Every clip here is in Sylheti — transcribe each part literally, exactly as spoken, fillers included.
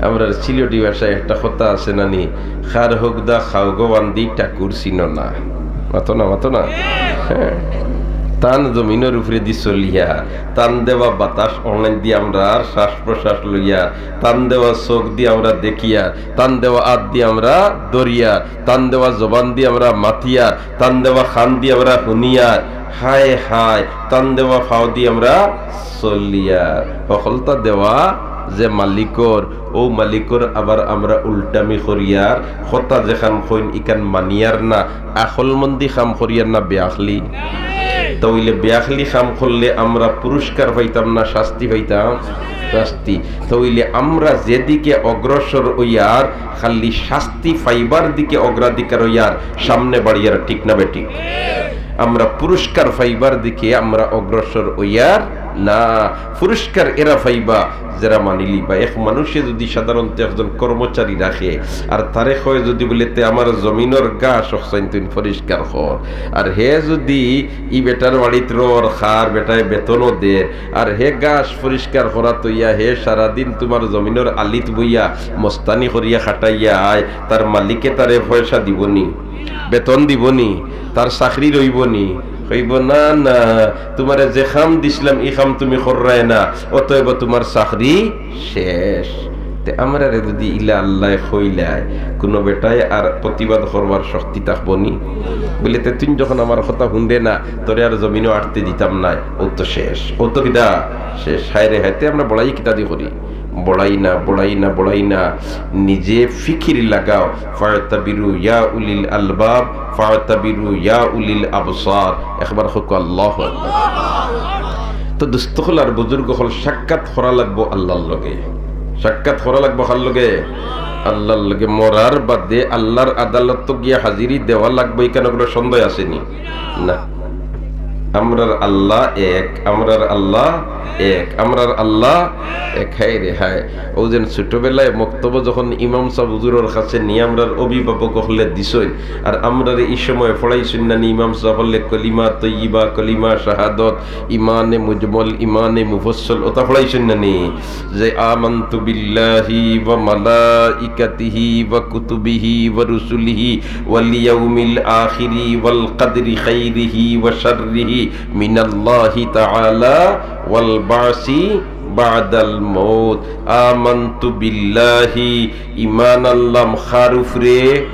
আমরার সিলেটি ভাষায় একটা কথা আছে না নি, "খার হোক দা খাও গো বান্দি, ঠাকুর চিনো না।" মাতো না, মাতো না? হ্যাঁ। তান জমিনর উপরেদি চলিয়ার, তান দেওয়া বাতাস অনলাইন দি আমরার শ্বাস প্রশ্বাস লইয়ার, তান দেওয়া চোখ দি আমরা দেখিয়ার, তান দেওয়া আত দি আমরা ধরিয়ার, তান দেওয়া জবান দি আমরা মাতিয়ার, তান দেওয়া কান দি আমরা হুনিয়ার, হায় হায়, তান দেওয়া পাও দি আমরা চলিয়ার। হকলতা দেওয়া যে মালিকর, অউ মালিকর আবার আমরা উল্টামি করিয়ার, কথা যেখান কইন ইখান মানিয়ার না, আকলমন্দি কাম করিয়ার না বেআকলি। তে অইলে বেআকলি কাম করলে আমরা পুরস্কার পাইতাম না শাস্তি পাইতাম? শাস্তি। তে অইলে আমরা যেদিকে অগ্রসর অইয়ার, খালি শাস্তি পাইবার দিকে অগ্রাধিকার অইয়ার সামনে বাড়িয়ার, ঠিক না বেঠিক? আমরা পুরস্কার পাইবার দিকে আমরা অগ্রসর অইয়ার না, পুরস্কার এরা পাইবা যেরা মানিলিবা। এক মানুষে যদি সাধারণত একজন কর্মচারী রাখে, আর তারে কয় যদি বলে, "তে আমার জমিনর ঘাস অকসাইন তুইন পরিষ্কার কর," আর হে যদি ই বেটার বাড়িত রর খার বেটায় বেতনও দের, আর হে ঘাস পরিষ্কার করা তইয়া হে সারাদিন তুমার জমিনর আলিত বইয়া মস্তানি করিয়া খাটাইয়া আয়, তার মালিকে তারে পয়সা দিবনি, বেতন দিবনি, তার চাকরি রইবনি? কইব, "না, না, তুমারে যে কাম দিছলাম ই কাম তুমি কররায় না, অতএব তুমার চাকরি শেষ।" তে আমরারে যদি ইলা আল্লায় কইলায়, কুনু বেটায় আর প্রতিবাদ করবার শক্তি থাকবনি? বলে, "তে তুইন যখন আমার কথা হুনরে না, তোরে আর জমিনো আটতে দিতাম নায়, অউ তো শেষ, অউ তো কিতা শেষ।" হায় রে হায়, তে আমরা বড়াই কিতা দি করি? বড়াই না, বড়াই না, বড়াই না। নিজে ফিকির লাগাও। ফাতাবিরু ইয়া উলিল আলবাব, ফাতাবিরু ইয়া উলিল আবসার। একবার কউক্কা আল্লাহু আকবার। তো দোস্ত অকল আর বুজুর্গ অকল, সাক্ষাৎ করা লাগবো আল্লাহর লগে। সাক্ষাৎ করা লাগবো কার লগে? আল্লাহর লগে। মরার বাদে আল্লাহর আদালতো গিয়া হাজিরি দেওয়া লাগবো, ইখানো কুনু সন্দেহ আছে নি? না। আমরার আল্লাহ এক, আমরার আল্লাহ এক, আমরার আল্লাহ এক। হায় রে হায়, অউ যেন ছোটবেলায় মক্তবো যখন ইমাম সাব হুজুরর কাছে নিয়া আমরার অভিভাবক অকলে দিছইন, আর আমরারে ই সময় পড়াইছইন না নি ইমাম সাব অকলে কলিমা তৈয়িবা, কলিমা শাহাদত, ইমানে মুজমল, ইমানে মুফসসল, অতা পড়াইছইন না নি? যে আমানতু বিল্লাহি ওয়া মালাইকাতিহি ওয়া কুতুবিহি ওয়া রুসুলিহি ওয়াল ইয়াউমিল আখিরি ওয়াল কদরি খাইরিহি ওয়া শাররিহি মিনাল্লাহি তাআলা ওয়াল বাসি বাদাল মাউত। আমানতু বিল্লাহি, ইমান আনলাম কার উপরে?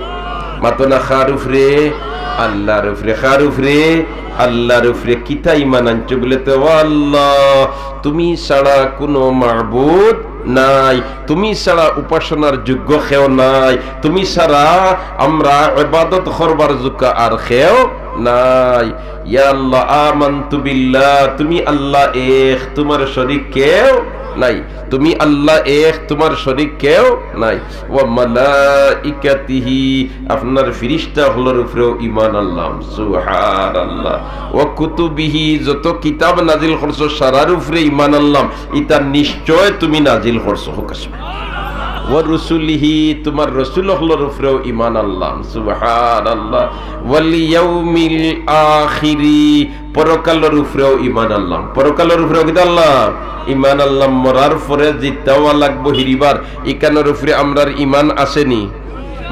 মাতো না, কার উপরে? আল্লাহর উপরে। কার উপরে? আল্লাহর উপরে। কিতা ইমান আনছো? বলে তো, "ও আল্লাহ, তুমি ছাড়া কুনু মাবুদ নাই, তুমি ছাড়া উপাসনার যোগ্য কেউ নাই, তুমি ছাড়া আমরা ইবাদত করবার যোগ্য আর কেউ নাই।" ইয়া আল্লাহ, আমানতু বিল্লাহ, তুমি আল্লাহ এক, তুমার শরিক কেউ নাই। তুমি আল্লাহ এক, তুমার শরিক কেউ নাই। ওয়া মালাইকাতিহি, আপনার ফিরিস্তা অকলর উপরেও ইমান আনলাম। সুবহানাল্লাহ। ওয়া কুতুবিহি, যত কিতাব নাজিল করছো সারার উপরে ইমান আনলাম, ইতা নিশ্চয় তুমি নাজিল করছো। কউক্কা সুবহানাল্লাহ। ওয়া রুসুলিহি, তুমার রসুল অকলর উপরেও ইমান আনলাম। সুবহানাল্লাহ। ওয়াল ইয়াউমিল আখিরি, পরকালর উপরেও ইমান আনলাম। পরকালর উপরেও কিতা আনলাম? ইমান আনলাম। মরার পরে জিন্দা অওয়া লাগবো হিরিবার, ইখানর উপরে আমরার ইমান আছে নি?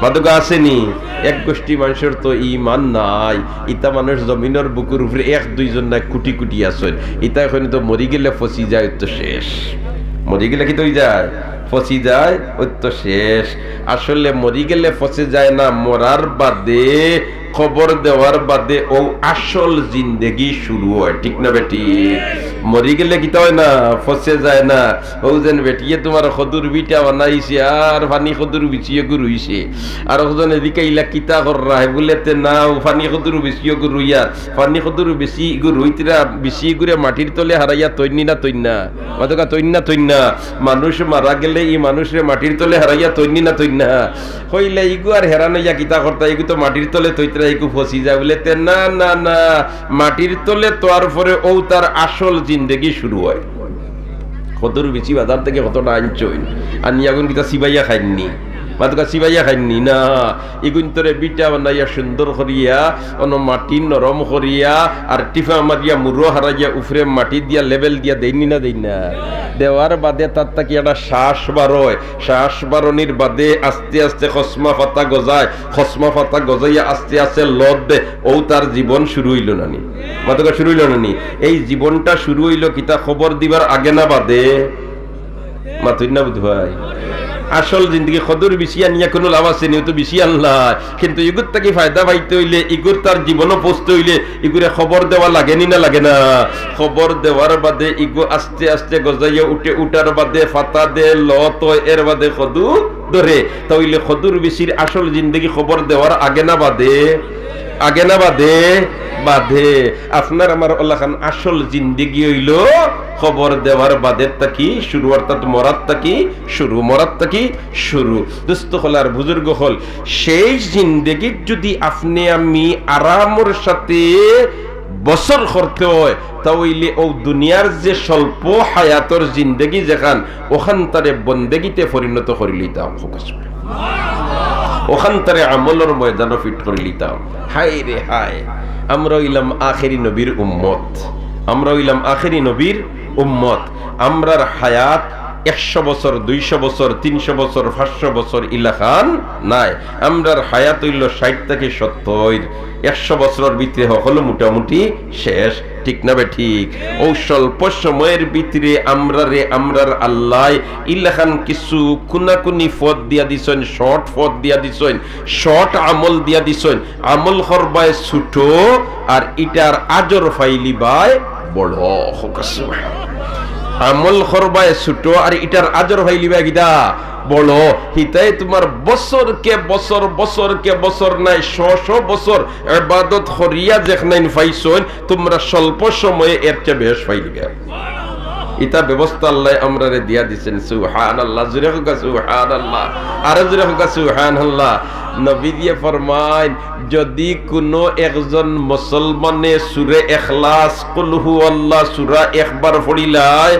মাতো কউক্কা আছে নি? এক গোষ্ঠী মানষর তো ইমান নাই। ইতা মানুষ জমিনর বুকুর উপরে এক দুইজন নায়, কুটি কুটি আছইন। ইতায় কইন তো মরি গেলে ফসি যায়, অউ তো শেষ। মরি গেলে কিতা অই যায়? ফসি যায়, অউ তো শেষ। আসলে মরি গেলে ফসে যায় না, মরার বাদে, কবর দেওয়ার বাদে অউ আসল জিন্দেগি শুরু অয়, ঠিক না বেঠিক? মরি গেলে কিতা অয় না? ফসে যায় না। অউ যেন বেটিয়ে তুমার কদুর পিঠা বানাইছে আর পানি কদুর বিচি এগু রইছে। আর একজন এদিকে ইলা কিতা কররা, হে বলে তে না, অউ পানি কদুর বিচি এগু রইয়ার, পানি কদুর বিচি এগু রইতরা, বিচি এগুরে মাটির তলে হারাইয়া থইন নি না থইন না? মাতো কউক্কা থইন না থইন না? মানুষ মারা গেলে ই মানুষরে মাটির তলে হারাইয়া থইন নি না থইন না? কইলে, "ইগু আর হেরান অইয়া কিতা করতা, ইগু তো মাটির তলে থইতরা, ইগু ফসি যায়।" বলে তে, "না, না, না, মাটির তলে থওয়ার পরে অউ তার আসল জিন্দেগি শুরু অয়।" কদুর বিচি বাজার থাকি কতটা আনছইন, আনিয়া অগুন কিতা চিবাইয়া খাইন নি? মাতকা চিবাইয়া খাইননি না, ইগুইন্তরে ভিটা বানাইয়া সুন্দর করিয়া, অনো মাটি নরম করিয়া, আর টিফা মারিয়া মুরো হারাইয়া উফরে মাটি দিয়া লেবেল দিয়া দেইননি না দেইন না? দেওয়ার বাদে তার থাকি একটা শ্বাস বারয়, শ্বাস বারনির বাদে আস্তে আস্তে খসমা পাতা গজায়, খসমা পাতা গজাইয়া আস্তে আস্তে লত দে, অউ তার জীবন শুরু অইলো না নি? মাতকা শুরু অইলো না নি? এই জীবনটা শুরু অইলো কিতা, খবর দিবার আগে না বাদে? মাতইন না বুধ ভাই। আসল জিন্দেগি কদুর বেশি আনিয়া কুনু লাভ আছে নি? অউ তো বেশি আনলা, কিন্তু ইগুর থাকি ফায়দা পাইতে অইলে, ইগুর তার জীবনো পৌঁছতে অইলে, ইগুরে খবর দেওয়া লাগে নি না লাগে না? খবর দেওয়ার বাদে ইগু আস্তে আস্তে গজাইয়া উঠে, উঠার বাদে পাতা দে, লত অয়, এর বাদে কদু ধরে। তা অইলে কদুর বেশির আসল জিন্দেগি খবর দেওয়ার আগে না বাদে? আগে না বাদে? বাদে। আপনার আমার অলাখান আসল জিন্দেগি অইলো খবর দেওয়ার বাদের থাকি শুরু, অর্থাৎ মরার থাকি শুরু, মরার থাকি শুরু। দোস্ত অকল আর বুজুর্গ অকল, সেই জিন্দেগিত যদি আপনে আমি আরামর সাথে বসর করতে অয়, তা অইলে অউ দুনিয়ার যে স্বল্প হায়াতর জিন্দেগি যেখান, অখানতারে বন্দেগিতে পরিণত করিলিতাম। অখানতারে আমলর ময়দানো ফিট করিলিতাম। হায় রে হায়, আমরা অইলাম আখেরি নবীর উম্মত, আমরা অইলাম আখেরি নবীর উম্মত। আমরার হায়াত একশো বছর, দুইশো বছর, তিনশো বছর, পাঁচশো বছর ইলাখান নায়। আমরার হায়াত অইলো ষাইট থাকি সত্তইর। একশো বছরর ভিতরে হকল মোটামুটি শেষ, ঠিক না বেঠিক? অউ স্বল্প সময়র ভিতরে আমরারে আমরার আল্লায় ইলাখান কিছু কুনাকুনি পথ দিয়া দিছইন, short পথ দিয়া দিছইন, short আমল দিয়া দিছইন। আমল করবায় ছোট, আর ইটার আজর পাইলিবায় বড়। কউক্কা সুবহানাল্লাহ। আমল করবায় ছোট, আর ইটার আজর পাইলিবায় কিতা? বড়। হিতায় তুমার বছরকে বছর, বছরকে বছর নায়, শ শ বছর ইবাদত করিয়া যেখনাইন পাইছইন, তুমরা স্বল্প সময়ে এর চেয়ে বেশ পাইলিবায়। ইতা ব্যবস্থা আল্লায় আমরারে দিয়া দিছইন। সুবহানাল্লাহ, জুরে কউক্কা সুবহানাল্লাহ, আরো জুরে কউক্কা সুবহানাল্লাহ। নবীজিয়ে ফরমাইন, যদি কুনু একজন মুসলমানে সুরে ইখলাস, কুল হু আল্লাহ সুরা একবার পড়িলায়,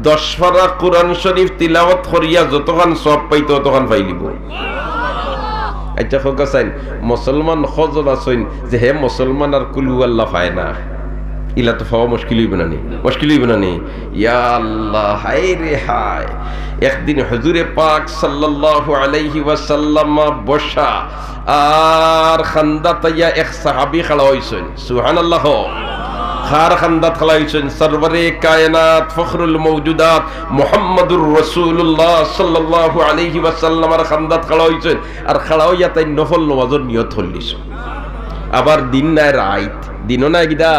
দশ পারা কুরআন শরীফ তিলাওয়াত করিয়া যতখান সওয়াব পাইতো, অতখান পাইলিবো। আইচ্ছা, কউক্কা চাইন, মুসলমান কয়জন আছইন যে হে মুসলমান আর কুল হু আল্লাহ পায় না? ইলা তো পাওয়া মুশকিল অইবো না নি? মুশকিল অইবো না নি? ইয়া আল্লাহ, হায় রে হায়। একদিন হুজুরে পাক সাল্লাল্লাহু আলাইহি ওয়াসাল্লাম বসা, আর কান্দাত আইয়া এক সাহাবী খাড়া অইছইন। সুবহানাল্লাহ। কার কান্দাত খাড়া অইছইন? সরওয়ারে কায়নাত, ফখরুল মওজুদাত, মুহাম্মাদুর রাসূলুল্লাহ সাল্লাল্লাহু আলাইহি ওয়াসাল্লামর কান্দাত খাড়া অইছইন। আর খাড়া অইয়া তাইন নফল নমাজর নিয়ত করিলিছইন। আবার দিন নায় রাইত, দিনও নায় কিতা?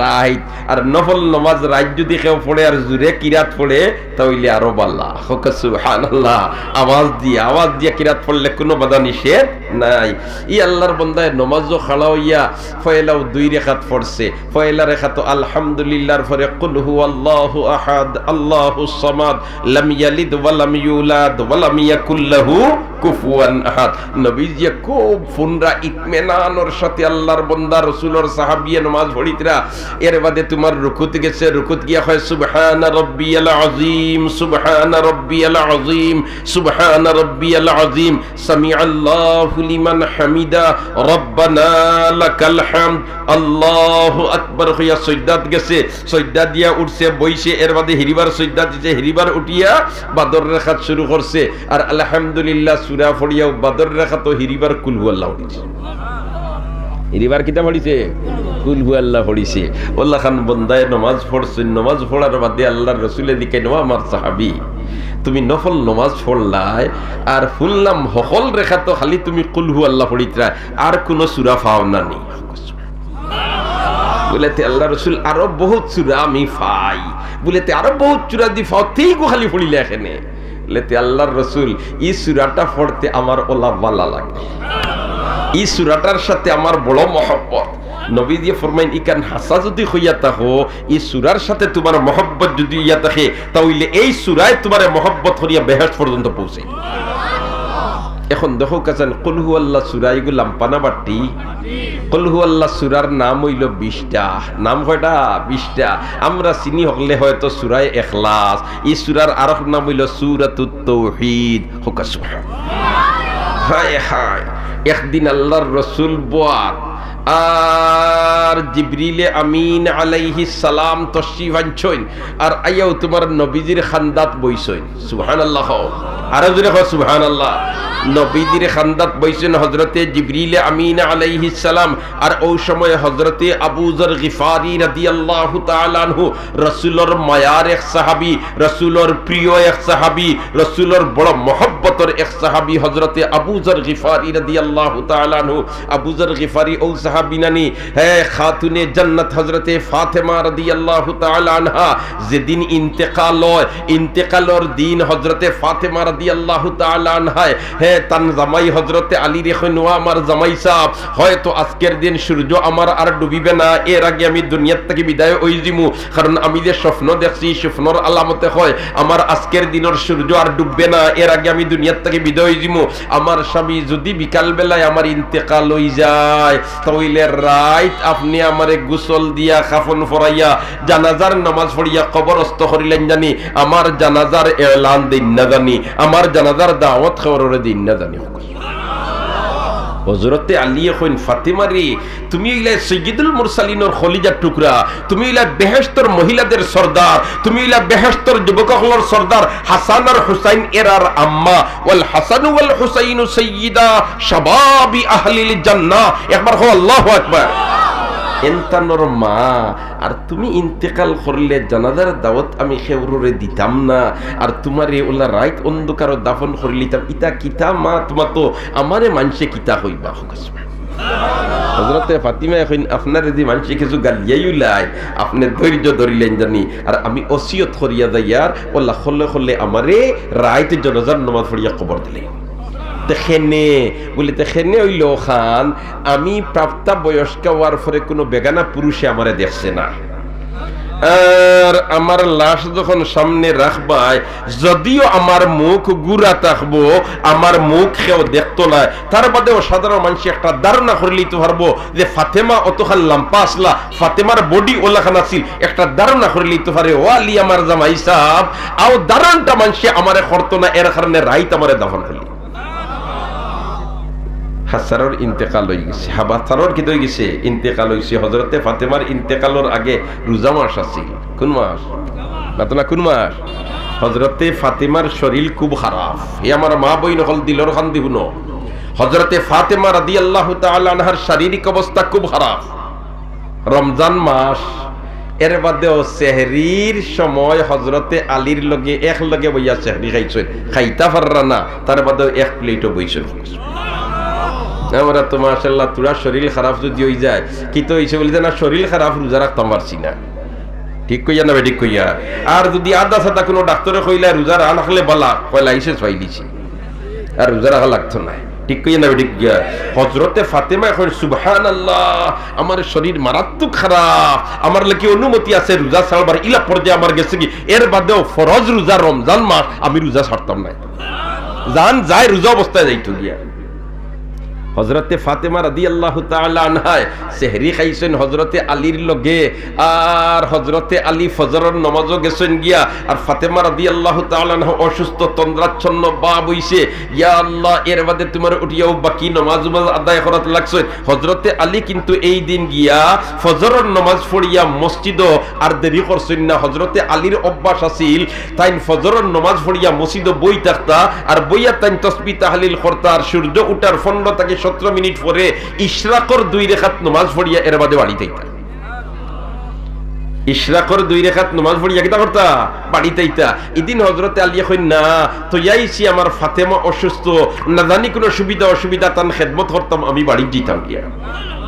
রাইত। আর নফল নমাজ রাইত যদি কেউ পড়ে আর জুরে কিরাত পড়ে, তা অইলে আরো বালা। কউক্কা সুবহানাল্লাহ। আওয়াজ দিয়া, আওয়াজ দিয়া কিরাত পড়লে কুনু বাধা নিষেধ নাই। ই আল্লার বন্দায় নমাজো খাড়া অইয়া পয়লাউ দুই রেকাত পড়ছে। পয়লা রেকাতো আলহামদুলিল্লাহর পরে কুল হু আল্লাহু আহাদ, আল্লাহুস সামাদ, লাম ইয়ালিদ ওয়া লাম ইউলাদ ওয়া লাম ইয়াকুল লাহু কুফুয়ান আহাদ। নবীজিয়ে খুব পুনরা ইতমিনানর সাথে আল্লার বন্দা রসুলর সাহাবিয়ে নমাজ পড়িতরা। এর বাদে তুমার রুকুত গেছে, রুকুত গিয়া কয়, সুবহানা রাব্বিয়াল আযীম, সুবহানা রাব্বিয়াল আযীম, সুবহানা রাব্বিয়াল আযীম, সামিআল্লাহু লিমান হামিদা, রাব্বানা লাকাল হামদ, আল্লাহু আকবার কইয়া সইজদাত গেছে, সইজদা দিয়া উঠছে, বইছে, এর বাদে হিরিবার সইজদা দিছে, হিরিবার উঠিয়া বাদর রেকাত শুরু করছে। আর আলহামদুলিল্লাহ সুরা পড়িয়াউ বাদর রেকাতো হিরিবার কুল হু আল্লাহ পড়িছে। হিরিবার কিতা পড়িছে? কুল হু আল্লাহ পড়িছে। অলাখান বন্দায় নমাজ পড়ছইন, নমাজ পড়ার বাদে আল্লার রসুলে জিকাইন, ও আমার সাহাবী, তুমি নফল নমাজ পড়লায়, আর হুনলাম হকল রেকাতো খালি তুমি কুল হু আল্লাহ পড়িতরায়, আর কুনু সুরা পাও না নি? বুলে, তে আল্লার রসুল, আরো বউত সুরা আমি পাই। বুলে, তে আরো বউত সুরা দি পাও, তে ইগু খালি পড়িলায় কেনে? বুলে, তে আল্লার রসুল, ই সুরাটা পড়তে আমার অলা বালা লাগে, ই সুরাটার সাথে আমার বড় মহব্বত। নবীজিয়ে ফরমাইন, ইখান হাছা যুদি কইয়া থাকো, ই সুরার সাথে তুমার মহব্বত যুদি অইয়া থাকে, তা অইলে এই সুরায় তুমারে মহব্বত করিয়া বেহেশত পর্যন্ত পৌঁছাই। এখন দেখউক্কা চাইন, কুল হু আল্লাহ সুরা ইগু লাম্বা না বাট্টি? কুল হু আল্লাহ সুরার নাম অইলো বিশটা। নাম কয়টা? বিশটা। আমরা চিনি হকলে হয়তো সুরায়ে ইখলাস। ই সুরার আরক নাম অইলো সুরাতুত তাওহীদ। কউক্কা সুবহানাল্লাহ। হায় হায়, একদিন আল্লাহর রসুল বওয়াত, আর জিবরিলে আমিন আলাইহিস সালাম তশরিফ আনছইন, আর আইয়াও তুমার নবীজির খান্দাত বইছইন। সুবহানাল্লাহ কও। আরো জোরে কও, সুবহানাল্লাহ। নবীজির খান্দাত বইছইন হযরতে জিবরিলে আমিন আলাইহিস সালাম, আর অউ সময় হযরতে আবু যর গিফারি রাদিয়াল্লাহু তাআলা আনহু, রসুলর মায়ার এক সাহাবী, রসুলর প্রিয় এক সাহাবী, রসুলর বড় মহব্বতর এক সাহাবী হযরতে আবু যর গিফারি রাদিয়াল্লাহু তাআলা আনহু। আবু যর গিফারি অউ সাহাবী নানি, হে খাতুনে জান্নাত হযরতে ফাতেমা রাদিয়াল্লাহু তাআলা আনহা, যেদিন ইন্তেকাল অয়, ইন্তেকালর দিন হযরতে ফাতেমা রাদিয়াল্লাহু তাআলা আনহায়, হে তান জামাই হযরতে আলীরে কইন, "ও আমার জামাই সাব, হয়তো আজকের দিন সূর্য আমার আর ডুবিবে না, এর আগে আমি দুনিয়ার থাকি বিদায় অইযিমু।" কারণ আমি যে স্বপ্ন দেখছি, স্বপ্নর আলামতে কয়, আমার আজকের দিনর সূর্য আর ডুববে না, এর আগে আমি দুনিয়ার থাকি বিদায় অইযিমু। আমার স্বামী যুদি বিকাল বেলায় আমার ইন্তেকাল অইযায়, তা অইলে রাইত আপনে আমারে গোসল দিয়া, কাফন পরাইয়া, জানাজার নামাজ পড়িয়া কবরস্থ করিলাইন জানি, আমার জানাজার এলান দেইন না জানি, আমার জানাজার দাওয়াত কেউরে দেইন না জানি। হযরতে আলীয়ে কইন, "ফাতেমা রে, তুমি অইলায় সাইয়্যিদুল মুরসালিনর কলিজার টুকরা, তুমি অইলায় বেহেশতর মহিলাদের সর্দার, তুমি অইলায় বেহেশতর যুবক অকলর সর্দার, হাসান আর হুসাইন এরার আম্মা, ওয়াল হাসানু ওয়াল হুসাইনু সাইয়্যিদা শাবাবি আহলিল জান্নাহ।" একবার কও, "আল্লাহু আকবার।" এনতানর মা, আর তুমি ইন্তেকাল করলে জানাজার দাওয়াত আমি কেউরে দিতাম না, আর তুমারে অলা রাইত অন্ধকারো দাফন করিলিতাম, ইতা কিতা মাত মাতো, আমারে মানষে কিতা কইবা? হযরতে ফাতিমায় কইন, "আপনারে যুদি মানষে কিছু গালিয়াইও লায়, আপনে ধৈর্য ধরিলাইন জানি, আর আমি ওসিয়ত করিয়া যাইয়ার, অলা খলে খলে আমারে রাইত জানাজার নামাজ পড়িয়া কবর দিলাইন।" তে কেনে, বুলে, তে কেনে অইলো খান, আমি প্রাপ্তা বয়স্কা অওয়ার পরে কুনু বেগানা পুরুষে আমারে দেখছে না। আর আমার লাশ যখন সামনে রাখবায়, যুদিও আমার মুখ গুরা থাকবো, আমার মুখ কেউ দেখতো নায়, তার বাদেও সাধারণ মানষে একটা ধারণা করিলিতো পারবো যে ফাতেমা অতখান লাম্বা আছলা, ফাতেমার body অলাখান আছিল, একটা ধারণা করিলিতো পারে, "ও আলী আমার জামাই সাব, অউ ধারণাটা মানষে আমারে করতো না, এর কারণে রাইত আমারে দাফন করিলি।" হাসারর ইন্তেকাল অইগেছে, হাবাসারর কিতা অইগেছে? ইন্তেকাল অইছে। হযরতে ফাতেমার ইন্তেকালর আগে রোজা মাস আছিল। কুন মাস? মাতো না, কুন মাস? হযরতে ফাতেমার শরীল খুব খারাপ। হে আমার মা বইন অকল, দিলর কান্দি হুনো। হযরতে ফাতেমা রাদিয়াল্লাহু তাআলা আনহার শারীরিক অবস্থা খুব খারাপ। রমজান মাস, এর বাদেও সেহরির সময় হযরতে আলীর লগে এক লগে বইয়া সেহরি খাইছইন, খাইতা পাররা না, তার বাদেও এক plate-ও বইছইন। আমরা তো মাশাআল্লাহ, থুড়া শরীল খারাপ যুদি অইযায়, কিতা অইছে বুলে যে, "না, শরীল খারাপ, রোজা রাখতাম পারছি না।" ঠিক কইয়া না বেঠিক কইয়া? আর যুদি আধা সাদা কুনু ডাক্তরে কইলা, "রোজা না রাখলে বালা", কয়, "License পাইলিছি।" আর রোজা রাখা লাগতো নায়। ঠিক কইয়া না বেঠিক কইয়া? হযরতে ফাতেমায় কইন, "সুবহানাল্লাহ, আমার শরীর মারাত্মক খারাপ, আমার লাগি অনুমতি আছে রোজা ছাড়বার, ইলা পর্যায়ে আমার গেছে গি, এর বাদেও ফরজ রোজা রমজান মাস আমি রোজা ছাড়তাম নায়।" জান যায় রোজা অবস্থায় যাইতো গিয়া। হযরতে ফাতেমা রাদিয়াল্লাহু তাআলা আনহায় সেহরি খাইছইন হযরতে আলীর লগে, আর হযরতে আলী ফজরর নমাজও গেছইন গিয়া, আর ফাতেমা রাদিয়াল্লাহু তাআলা আনহা অসুস্থ, তন্দ্রাচ্ছন্ন ভাব অইছে। ইয়া আল্লাহ, এর বাদে তুমার উঠিয়াও বাকি নমাজ উমাজ আদায় করাত লাগছইন। হযরতে আলী কিন্তু এই দিন গিয়া ফজরর নমাজ পড়িয়া মসজিদও আর দেরি করছইন না। হযরতে আলীর অভ্যাস আছিল, তাইন ফজরর নমাজ পড়িয়া মসজিদো বই থাকতা, আর বইয়া তাইন তসবি তাহলিল করতা, আর সূর্য উঠার পনরো থাকি সতরো মিনিট পরে ইশরাকর দুই রেখাত নমাজ পড়িয়া এর বাদে বাড়িত আইতা। ইশরাকর দুই রেখাত নমাজ পড়িয়া কিতা করতা? বাড়িত আইতা। ইদিন হযরতে আলীয়ে কইন, "না, থইয়া আইছি আমার ফাতেমা অসুস্থ, না জানি কুনু সুবিধা অসুবিধা, তান খেদমত করতাম, আমি বাড়িত যাইতাম গিয়া।"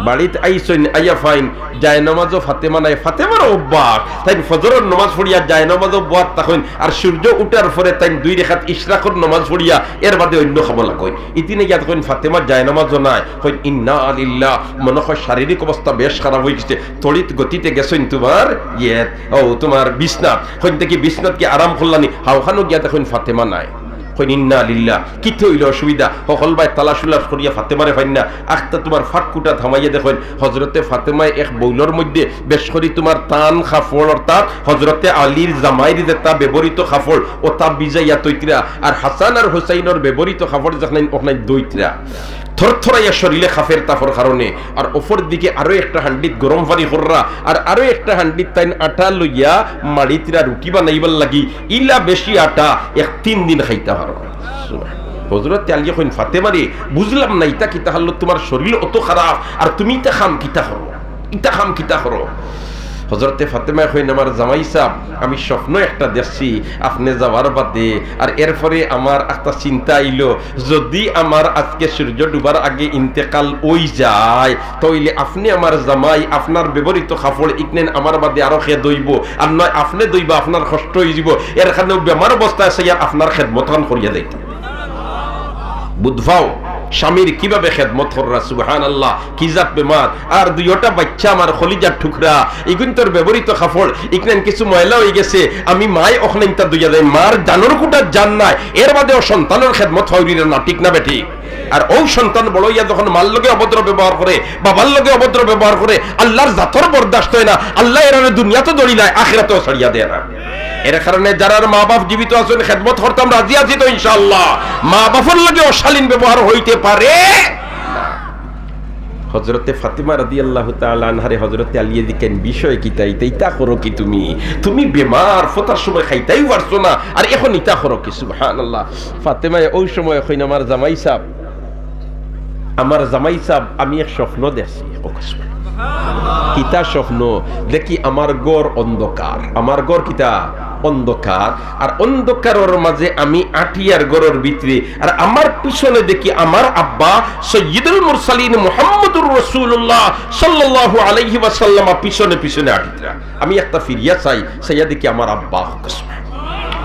বাড়িত আইছইন, আইয়া পাইন জায়নামাজো ফাতেমা নাই। ফাতেমার অভ্যাস, তাইন ফজরর নমাজ পড়িয়া জায়নামাজো বওয়াত থাকইন, আর সূর্য উঠার পরে তাইন দুই রেখাত ইশরাকর নমাজ পড়িয়া এর বাদে অইন্য কামো লাগইন। ইদিন গিয়া দেখইন ফাতেমা জায়নামাজো নাই। কইন, "ইন্না লিল্লাহ, মনো কয় শারীরিক অবস্থা বেশ খারাপ অইগেছে, তড়িৎ গতিতে গেছইন তুমার ইয়ে, ও তুমার বিছনাত।" কইন, "দেখি বিছনাত গিয়া আরাম করলানি?" হাওখানো গিয়া দেখইন ফাতেমা নাই। কইন, "ইন্না লিল্লাহ।" কিতা অইলো অসুবিধা? হকল বায় তালাশ উলাশ করিয়া ফাতেমারে পাইন না। আখতা তুমার ফাঁক কুটাত হামাইয়া দেখইন, হজরতে ফাতেমায় এক বাউলর মধ্যে বেশ করি তুমার তান কাপড়, অর্থাৎ হজরতে আলীর জামাইর যেতা ব্যবহৃত কাপড়, অতা ভিজাইয়া থইতরা, আর হাসান আর হুসাইনর ব্যবহৃত কাপড় যেখান অখান ধইতরা। থরথরাইয়া শরীলে কাপের তাপর কারণে, আর অপর দিকে আরো একটা হান্ডিত গরম পানি কররা, আর আরো একটা হান্ডিত তাইন আটা লইয়া মাড়িতরা রুটি বানাইবার লাগি, ইলা বেশি আটা এক তিন দিন খাইতা পারো। হজরতে আলীয়ে কইন, "ফাতেমারে, বুঝলাম না, ইতা কিতা হালত, তুমার শরীল অত খারাপ, আর তুমি ইতা কাম কিতা করো, ইতা কাম কিতা করো?" হজরতে ফাতেমায় কইন, "আমার জামাই সাব, আমি স্বপ্ন একটা দেখছি, আপনে যাওয়ার বাদে, আর এরপরে আমার একটা চিন্তা আইলো, যদি আমার আজকে সূর্য ডুবার আগে ইন্তেকাল অই যায়, তাইলে আপনে আমার জামাই, আপনার ব্যবহৃত কাপড় ইকনেন আমার বাদে আরো কে ধইবো, আর নয় আপনে ধইবা, আপনার কষ্ট অইযিবো, এর কারণে বেমার অবস্থায় চাইয়ার আপনার খেদমত খান করিয়া যাইতা।" বুঝ পাও, স্বামীর কিভাবে খেদমত কররা, সুবহানাল্লাহ, কি জাত বেমার, আর দুইওটা বাচ্চা আমার কলিজার টুকরা, ইগুইন্তর ব্যবহৃত কাপড়, ইকনেন কিছু ময়লা অইগেছে, আমি মায় অখান ইন্তা ধইয়া যাই, মার জানর কুটাত জান নাই, এর বাদেও সন্তানর খেদমত ফাউরিরা না, ঠিক না বেঠিক? আর অউ সন্তান বড় অইয়া যখন মার লগে অভদ্র ব্যবহার করে, বাবার লগে অভদ্র ব্যবহার করে, আল্লার জাতর বরদাস্ত অয় না, আল্লায় এরারে দুনিয়াত ধরিলায়, আখিরাতেও ছাড়িয়া দেয় না। এর কারণে যারার মা বাপ জীবিত আছইন, খেদমত করতাম রাজি আছি তো ইনশাআল্লাহ। মা বাপর লগে অশালীন ব্যবহার অইতে পারে না। হজরতে ফাতেমা রাদিয়াল্লাহু তাআলা আনহারে হজরতে আলীয়ে জিকাইন, "বিষয় কিতা ইতা, ইতা করো কি তুমি? তুমি বেমার, ফতার সময় খাইতাউ পারছো না, আর অখন ইতা করো কি?" সুবহানাল্লাহ। ফাতেমায় অউ সময় কইন, "আমার জামাই সাব, আমার জামাই সাব, আমি এক স্বপ্ন দেখছি।" কিতা স্বপ্ন? দেখি আমার ঘর অন্ধকার, আমার ঘর কিতা? অন্ধকার। আর অন্ধকারর মাঝে আমি আটিয়ার ঘরর ভিতরে, আর আমার পিছনে দেখি আমার আব্বা সৈয়দুল মুরসালিন মুহাম্মদুর রাসূলুল্লাহ সাল্লাল্লাহু আলাইহি ওয়াসাল্লাম পিছনে পিছনে আটিতরা। আমি একটা ফিরিয়া চাই, চাইয়া দেখি আমার আব্বা।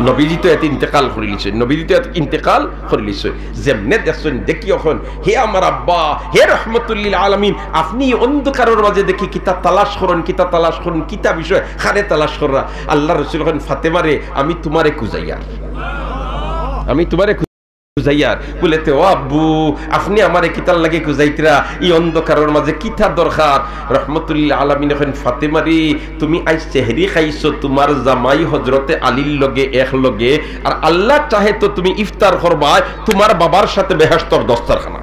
নবীজি তো এতে ইন্তেকাল করিলিছইন, নবীজি তো এতে ইন্তেকাল করিলিছইন। যেমনে দেখছইন, দেখি অখন, হে আমার আব্বা, হে রহমতুল্লিল আলামিন, আপনে অন্ধকারর মাঝে দেখি কিতা তালাশ করইন, কিতা তালাশ করইন, কিতা বিষয়, কারে তালাশ কররা? আল্লার রসুল কইন, "ফাতেমারে, আমি তুমারে খুজাইয়ার, আমি তুমারে খুজাইয়ার।" বুলে তে, "ও আব্বু, আপনে আমারে কিতার লাগি খুজাইতরা? ই অন্ধকারর মাঝে কিতা দরকার?" রহমতুল্লিল আলামিন কইন, "ফাতেমারে, তুমি আইজ সেহরি খাইছো তুমার জামাই হজরতে আলীর লগে এক লগে, আর আল্লা চাহে তো তুমি ইফতার করবায় তুমার বাবার সাথে বেহেশতর দস্তরখানা।"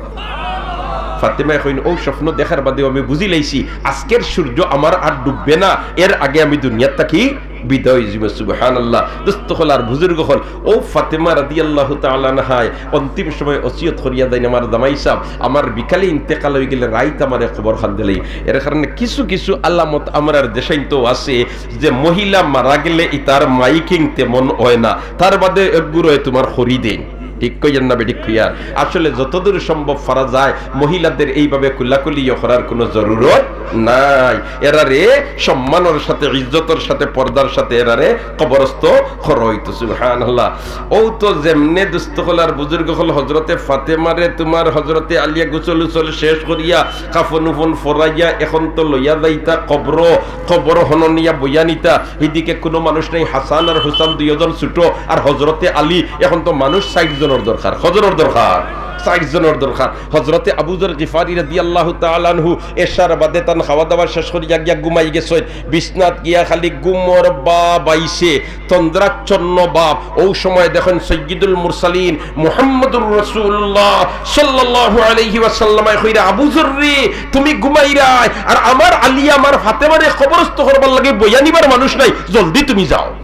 ফাতেমায় কইন, "অউ স্বপ্ন দেখার বাদেউ আমি বুঝিলাইছি, আজকের সূর্য আমার আর ডুববে না, এর আগে আমি দুনিয়ার থাকি বিদায় অইযিমু।" সুবহানাল্লাহ। দোস্ত অকল আর বুজুর্গ অকল, অউ ফাতেমা রাদিয়াল্লাহু তাআলা আনহায় অন্তিম সময় ওসিয়ত করিয়া যাইন, "আমার জামাই সাব, আমার বিকালে ইন্তেকাল অইগেলে রাইত আমারে কবরখান দিলাইন।" এর কারণে কিছু কিছু আলামত আমরার দেশাইন্তো আছে যে মহিলা মারা গেলে ইতার মাইকিং তেমন অয় না, তার বাদে এগুরে তুমার করি দেইন। ঠিক কইয়ার না বেঠিক কইয়ার? আসলে যতদূর সম্ভব পারা যায় মহিলাদের এইভাবে কুলাকুলি ইয়ে করার কোনো জরুরত নাই। এরারে সম্মানর সাথে, ইজ্জতর সাথে, পর্দার সাথে এরারে কবরস্থ করা অইতো। সুবহানাল্লাহ। অউ তো যেমনে দোস্ত অকল আর বুজুর্গ অকল হজরতে ফাতেমারে তুমার হজরতে আলিয়ে গোসল উসল শেষ করিয়া কাফন উফন ফরাইয়া অখন তো লইয়া যাইতা কবর, কবর হনো নিয়া বইয়া নিতা। হিদিকে কুনু মানুষ নাই, হাসান আর হুসান দুইওজন ছুটো, আর হজরতে আলী, অখন তো মানুষ ষাইট জনর দরকার, কয়জনর দরকার? ষাইট জনর দরকার। হজরতে আবু যর গিফারি রাদিয়াল্লাহু তাআলা আনহু এশার বাদে তান খাওয়া দাওয়া শেষ করিয়া গিয়া ঘুমাই গেছইন। বিছনাত গিয়া খালি ঘুমর ভাব আইছে, তন্দ্রাচ্ছন্ন ভাব। অউ সময় দেখইন সৈয়দুল মুরসালিন মুহাম্মদুর রাসূলুল্লাহ সাল্লাল্লাহু আলাইহি ওয়াসাল্লামে কইরা, "আবু যর রে, তুমি ঘুমাইরায়, আর আমার আলী, আমার ফাতেমারে কবরস্থ করবার লাগি বইয়া নিবার মানুষ নাই, জলদি তুমি যাও।"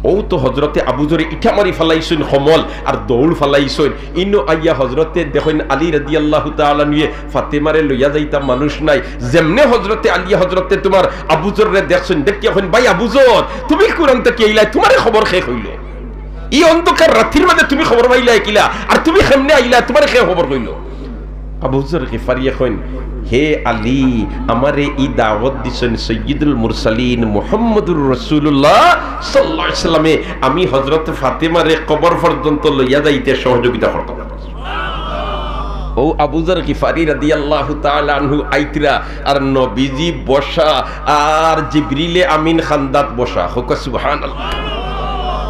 অউ তো হজরতে আবু যরে ইটা মারি ফালাইছইন কমল, আর দৌড় ফালাইছইন। ইনো আইয়া হজরতে দেখইন আলী রাদিয়াল্লাহু তাআলা আনহুয়ে ফাতেমারে লইয়া যাইতা মানুষ নাই। যেমনে হজরতে আলী হজরতে তুমার আবু যররে দেখছইন, দেখিয়া কইন, "ভাই আবু যর, তুমি কুরান থাকি আইলায়, তুমারে খবর কে কইলো? ই অন্ধকার রাতির মাঝে তুমি খবর পাইলায় কিলা? আর তুমি কেমনে আইলায়, তুমারে কে খবর কইলো?" আবু যর গিফারিয়ে কইন, "হে আলী, আমারে ই দাওয়াত দিছইন সৈয়দুল মুরসালিন মুহাম্মদুর রাসূলুল্লাহ সাল্লাল্লাহু আলাইহি ওয়াসাল্লামে, আমি হজরত ফাতেমারে কবর পর্যন্ত লইয়া যাইতে সহযোগিতা করতাম।" অউ আবু যর গিফারি রাদিয়াল্লাহু তাআলা আনহু আইতরা, আর নবীজি বসা, আর জিবরিলে আমিন কান্দাত বসা। কউক্কা সুবহানাল্লাহ।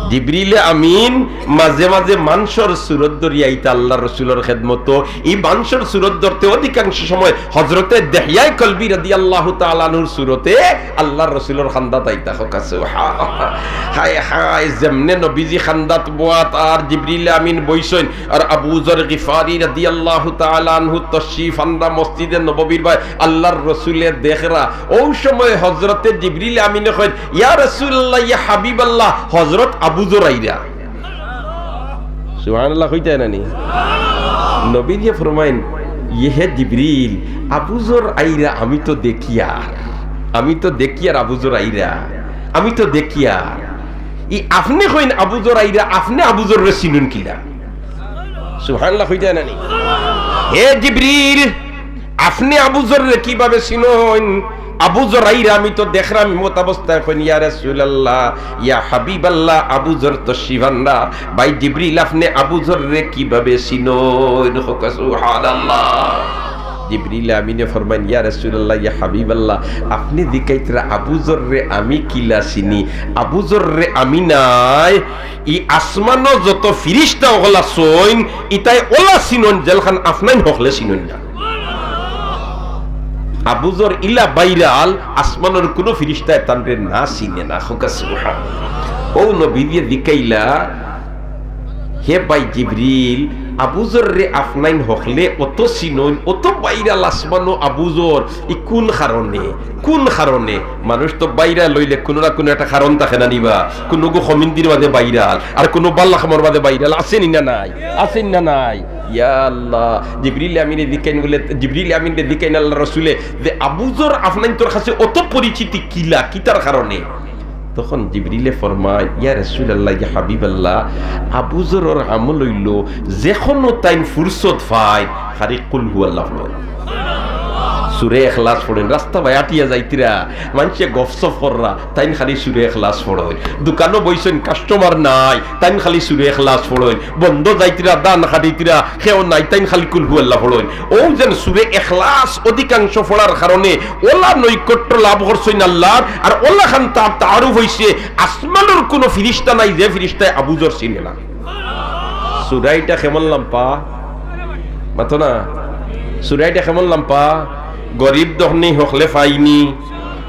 জিবরিলে আমিন মাঝে মাঝে মানষর সুরত ধরিয়া আইতা আল্লাহর রসুলর খেদমতো। ই মানষর সুরত ধরতে অধিকাংশ সময় হযরতে দেহইয়ায়ে কলবি রাদিয়াল্লাহু তাআলা আনহুর সুরতে আল্লাহর রসুলর খান্দাত আইতা। কউক্কা সুবহানাল্লাহ। হায় হায়, যেমনে নবীজি খান্দাত বওয়াত আর জিবরিলে আমিন বইছইন, আর আবু যর গিফারি রাদিয়াল্লাহু তাআলা আনহু তশরিফ আনরা মসজিদে নববীর বায় আল্লাহর রসুলে দেখরা। অউ সময় হযরতে জিবরিলে আমিনে কইন, "ইয়া রাসূলুল্লাহ, ইয়া হাবিবাল্লাহ, হযরত আবু যর আইরা।" সুবহানাল্লাহ কইতা নানি? নবীজিয়ে ফরমাইন, "ইয়ে হে জিবরিল, আবু যর আইরা আমি তো দেখিয়ার, আমি তো দেখিয়ার আবু যর আইরা, আমি তো দেখিয়ার। ই আপনে কইন আবু যর আইরা, আপনে আবু যররে চিনইন কিলা?" সুবহানাল্লাহ কইতা নানি? "হে জিবরিল, আপনে আবু যররে কিভাবে চিনইন? আবু যর আইরা আমি তো দেখরাম ইমত অবস্থায়।" কইন, "ইয়া রাসূলুল্লাহ, ইয়া হাবিবাল্লাহ, আবু যর তশরিফ আনরা।" ভাই জিবরিল, আপনে আবু যররে কিভাবে চিনইন? কউক্কা সুবহানাল্লাহ। জিবরিল আমিনে ফরমাইন, "ইয়া রাসূলুল্লাহ, ইয়া হাবিবাল্লাহ, আপনে জিকাইতরা আবু যররে আমি কিলা চিনি? আবু যররে আমি নায়, ই আসমানো যত ফিরিস্তা অকল আছইন, ইতায় অলা চিনইন, যেলাখান আপনাইন হকলে চিনইন না।" আবু যর ইলা ভাইরাল, আসমানর কুনু ফিরিস্তায় তানরে না চিনে না। কউক্কা সুবহানাল্লাহ। অউ নবীজিয়ে জিকাইলা, "হে ভাই জিবরিল, আবু যররে আপনাইন হকলে অত চিনইন, অত ভাইরাল আসমানো আবু যর, ই কুন কারণে, কুন কারণে?" মানুষ তো ভাইরাল অইলে কুনু না কুনু একটা কারণ থাকে না নি বা? কুনুগু কমিন্দির বাদে ভাইরাল, আর কুনু বালা কামর বাদে ভাইরাল, আছে নি না নাই? আছে নি না নাই? ইয়া আল্লাহ, জিবরিল আমিনে জিকাইন বুলে, জিবরিল আমিনরে জিকাইন আল্লাহর রসুলে যে আবু যর আপনাইনতর কাছে অত পরিচিতি কিলা, কিতার কারণে? তখন জিবরিলে ফরমাইন, "ইয়া রাসূলুল্লাহ, ইয়া হাবিবাল্লাহ, আবু যরর আমল অইলো, যেকোনো তাইন ফুরসত পাইন, খালি কুল হু আল্লাহ পড়ইন, সূরা ইখলাস পড়ইন, রাস্তা বায় আটিয়া যাইতরা, মানষে গফসফ কররা, তাইন খালি সূরা ইখলাস পড়ইন, দোকানো বইছইন, কাস্টমার নাই, তাইন খালি সূরা ইখলাস পড়ইন, বন্দো যাইতরা, ধান কাটিতরা, কেউ নাই, তাইন খালি কুল হু আল্লাহ পড়ইন।" অউ যেন সূরা ইখলাস অধিকাংশ পড়ার কারণে অলা নৈকট্য লাভ করছইন আল্লাহর, আর অলাখান তার তারুফ অইছে, আসমানর কুনু ফিরিস্তা নাই যে ফিরিস্তায় আবু যর চিনে না। সূরাইটা কেমন লাম্বা? মাতো না। সূরাইটা কেমন লাম্বা? গরিব ধনী হকলে পাইনি,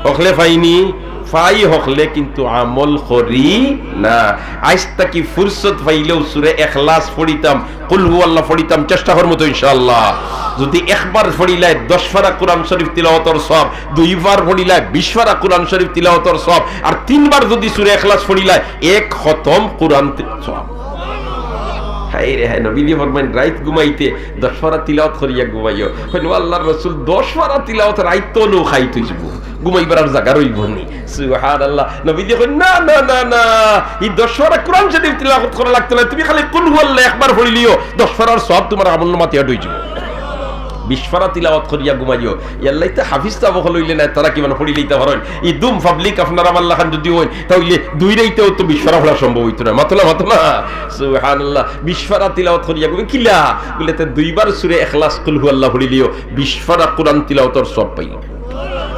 হকলে পাইনি, পাই হকলে কিন্তু আমল করি না। আইজ থাকি ফুরসত পাইলেউ সূরা ইখলাস পড়িতাম, কুল হু আল্লাহ পড়িতাম, চেষ্টা করমু তো ইনশাআল্লাহ। যুদি একবার পড়িলায় দশ পারা কুরআন শরীফ তিলাওয়াতর সওয়াব, দুইবার পড়িলায় বিশ পারা কুরআন শরীফ তিলাওয়াতর সওয়াব, আর তিনবার যুদি সূরা ইখলাস পড়িলায় এক খতম কুরআন তি-, সওয়াব। হায় রে হায়, নবীজি ফরমাইন, "রাইত ঘুমাইতে দশ পারা তিলাওয়াত করিয়া ঘুমাইও।" কইন, "ও আল্লাহর রসুল, দশ পারা তিলাওয়াত রাইত তো নু খাইত অইযিবো, ঘুমাইবার আর জাগা রইবো নি।" সুবহানাল্লাহ। নবীজি কইন, "না, না, না, না, ই দশ পারা কুরআন শরীফ তিলাওয়াত করা লাগতো না, তুমি খালি কুল হু আল্লাহ একবার পড়িলিও, দশ পারার সওয়াব তুমার আমলনামাত এড অইযিবো।" বিশ পারা তিলাওয়াত করিয়া ঘুমাইও। ইয়াল্লাইতে হাফিজ সাব অকল অইলে না, তারা কিমান পড়িলিতা পারইন। ই দুম পাবলিক আপনারা আমার লাখান যুদি অইন, তা অইলে দুই রাইতেও তো বিশ পারা পড়া সম্ভব অইতো না। মাতো না, মাতো না। সুবহানাল্লাহ। বিশ পারা তিলাওয়াত করিয়া ঘুমাই কিলা? বুলে, "তে দুইবার সূরা ইখলাস কুল হু আল্লাহ পড়িলিও, বিশ পারা কুরআন তিলাওয়াতর সওয়াব পাইলিও।"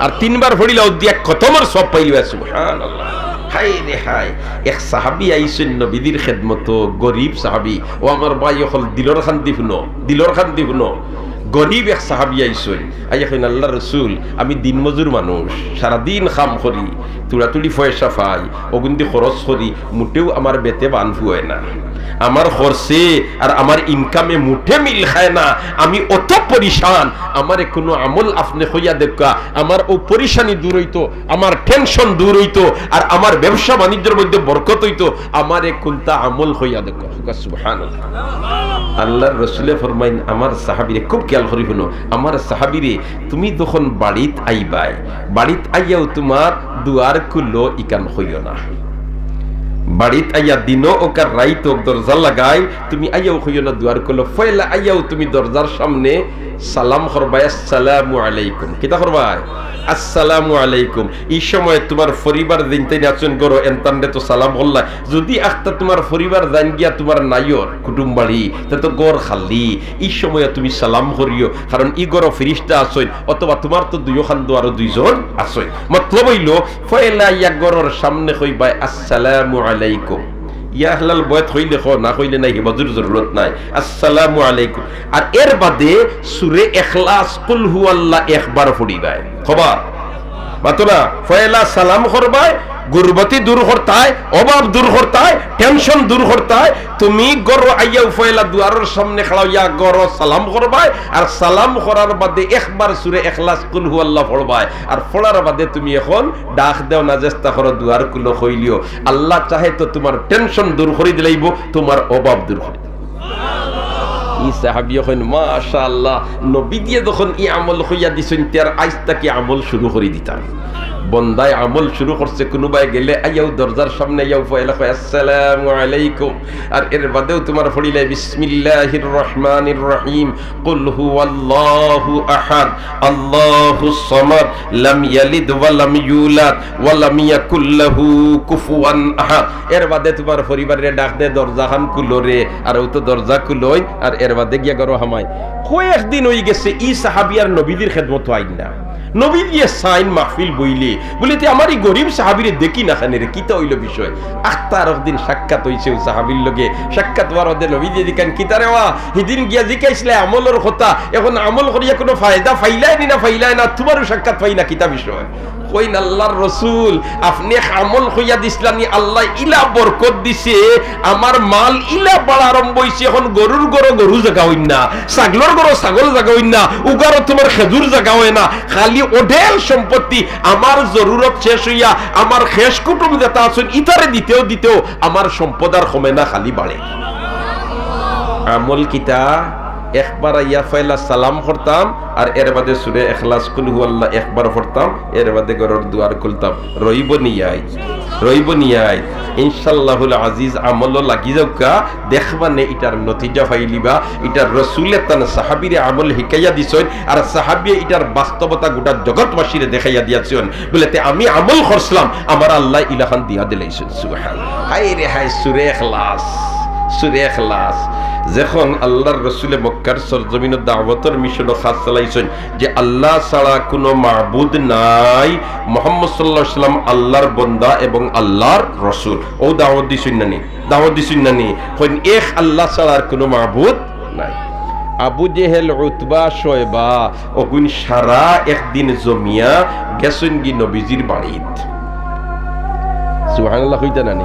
আর তিনবার পড়িলা অউ দিয়া খতমর সওয়াব পাইলিবা। সুবহানাল্লাহ। হায় রে হায়। এক সাহাবী আইছইন নবীজির খেদমতো, গরিব সাহাবী। ও আমার ভাই অকল, দিলর কান্দি হুনো, দিলর কান্দি হুনো। গরিব এক সাহাবী আইছইন। আইয়া কইন, "আল্লাহর রসুল, আমি দিনমজুর মানুষ, সারাদিন কাম করি, তুড়াতুড়ি পয়সা পাই, অগুইন্দি খরচ করি, মুটেও আমার বেতে বান ফুয়ায় না।" আমার খরচে আর আমার ইনকামে মুঠে মিল খায় না। আমি অত পরিশান, আমারে কুনু আমল আপনে কইয়া দেউক্কা, আমার অউ পরিশানি দূর অইতো, আমার টেনশন দূর অইতো, আর আমার ব্যবসা বাণিজ্যর মধ্যে বরকত অইতো, আমারে কুনতা আমল কইয়া দেউক্কা। সুবহানাল্লাহ। আল্লাহর রসুলে ফরমাইন, আমার সাহাবীরে, খুব খেয়াল করি হুনো, আমার সাহাবীরে, তুমি যখন বাড়িত আইবায়, বাড়িত আইয়াও তুমার দুয়ার খুলো ইখান কইও না। বাড়িত আইয়া দিনো অউক আর রাইত অউক দরজা লাগাইল, তুমি আইয়াও কইও না দুয়ার খুলো। পয়লা আইয়াও তুমি দরজার সামনে সালাম করবায়, "আসসালামু আলাইকুম।" কিতা করবায়? "আসসালামু আলাইকুম।" ই সময় তুমার পরিবার যেইন তাইন আছইন ঘরো, এন তানরে তো সালাম করলায়। যুদি আখতা তুমার পরিবার যাইন গিয়া তুমার নাইওর কুটুম বাড়ি, তে তো ঘর খালি। ই সময় তুমি সালাম করিও, কারণ ই ঘরো ফিরিস্তা আছইন, অথবা তুমার তো দুইওখান দুয়ারো দুইজন আছইন। মতলব অইলো, পয়লা আইয়া ঘরর সামনে কইবায়, "আসসালামু আলাইকুম।" ইয়া আহলাল বয়ত কইলে কও, না কইলে নাই, হিবাজুর জরুরত নাই। আসসালামু আলাইকুম। আর এর বাদে সূরা ইখলাস, কুল হুয়াল্লাহ একবার পড়িবায়। কবার? মাতো না, পয়লা সালাম করবায়, গুরবতি দূর করতায়, অভাব দূর করতায়, টেনশন দূর করতায়। তুমি ঘরো আইয়াউ পয়লা দুয়ারর সামনে খাড়া অইয়া ঘরো সালাম করবায়, আর সালাম করার বাদে একবার সূরা ইখলাস, কুল হুয়াল্লাহ পড়বায়, আর পড়ার বাদে তুমি এখন ডাক দেও না, চেষ্টা করো দুয়ার খুলো কইলিও। আল্লাহ চাহে তো তুমার টেনশন দূর করি দিলাইবো, তুমার অভাব দূর করি দিলাইবো। ই সাহাবিয়ে কইন, "মাশাআল্লাহ, নবীজিয়ে যখন ই আমল কইয়া দিছইন, তে আর আইজ থাকি আমল শুরু করি দিতাম।" বন্দায় আমল শুরু করছে, কুনুবায় গেলে আইয়াউ দরজার সামনে আইয়াউ পয়লা কয়, "আসসালামু আলাইকুম।" আর এর বাদেউ তুমার পড়িলে, "বিসমিল্লাহির রহমানির রহিম, কুল হুয়াল্লাহু আহাদ, আল্লাহুস সামাদ, লাম ইয়ালিদ ওয়া লাম ইউলাদ, ওয়া লাম ইয়াকুল লাহু কুফুয়ান আহাদ।" এর বাদে তুমার পরিবাররে ডাক দে, "দরজাখান খুলো রে", আর অউ তো দরজা খুলইন, আর এর বাদে গিয়া ঘরো হামাইন। কয়েকদিন অইগেছে, ই সাহাবি আর নবীজির খেদমতো আইন না। নবীজিয়ে চাইন মাহফিল বইলে, বুলে, "তে আমার ই গরিব সাহাবিরে দেখি না কেনে রে, কিতা অইলো বিষয়?" আখতা আরক দিন সাক্ষাৎ অইছে অউ সাহাবির লগে। সাক্ষাৎ অওয়ার বাদে নবীজিয়ে জিকাইন, "কিতা রে বা, হিদিন গিয়া জিকাইছলায় আমলর কথা, এখন আমল করিয়া কুনু ফায়দা পাইলায় নি না পাইলায় না, তুমারেউ সাক্ষাৎ পাই না, কিতা বিষয়?" কইন, "আল্লার রসুল, আপনে এক আমল কইয়া দিছলা নি, আল্লায় ইলা বরকত দিছে, আমার মাল ইলা বাড়া আরম্ভ অইছে, এখন গরুর ঘরো গরু জাগা অইন না, ছাগলর ঘরো ছাগল জাগা অইন না, উগারো তুমার খেজুর জাগা অয় না, খালি অঢেল সম্পত্তি, আমার জরুরত শেষ অইয়া, আমার খেশ কুটুম যেতা আছইন, ইতারে দিতেও দিতেও আমার সম্পদ আর কমে না, খালি বাড়ে।" আমল কিতা? একবার আইয়া পয়লা সালাম করতাম, আর এর বাদে সূরা ইখলাস, কুল হুয়াল্লাহ একবার পড়তাম, এর বাদে ঘরর দুয়ার খুলতাম। রইবো নি আইজ? রইবো নি আইজ? ইনশাআল্লাহুল আজিজ, আমলো লাগি যাউক্কা, দেখবানে ইটার নতিজা পাইলিবা। ইটার রসুলে তান সাহাবিরে আমল হিকাইয়া দিছইন, আর সাহাবিয়ে ইটার বাস্তবতা গোটা জগৎবাসীরে দেখাইয়া দিয়াছইন। বুলে, "তে আমি আমল করছলাম, আমার আল্লায় ইলাখান দিয়া দিলাইছইন।" সুবহানাল্লাহ। হায় রে হায়, সূরা ইখলাস, সূরা ইখলাস। যখন আল্লার রসুলে মক্কার সরজমিনো দাওয়াতর মিশনো কাজ চালাইছইন যে আল্লা ছাড়া কুনু মাবুদ নাই, মুহাম্মদ সাল্লাল্লাহু আলাইহি ওয়াসাল্লাম আল্লার বন্দা এবং আল্লার রসুল, অউ দাওয়াত দিছইন না নি? দাওয়াত দিছইন না নি? কইন, "এক আল্লা ছাড়া আর কুনু মাবুদ নাই।" আবু জেহেল, উতবা, শয়বা, অগুইন সারা একদিন জমিয়া গেছইন গি নবীজির বাড়িত। সুবহানাল্লাহ কইতা না নি?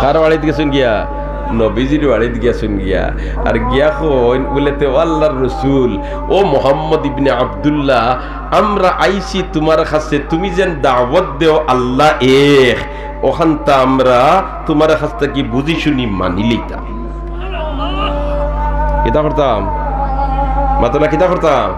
কার বাড়িত গেছইন গিয়া? নবীজির বাড়িত গেছইন গিয়া। আর গিয়া কইন বুলে, "তে ও আল্লার রসুল, ও মোহাম্মদ ইবনে আব্দুল্লাহ, আমরা আইছি তুমার কাছে, তুমি যেন দাওয়াত দেও আল্লা এক, অখানতা আমরা তুমার কাছ থাকি বুঝি শুনি মানি লইতাম।" কিতা করতাম? মাতো না, কিতা করতাম?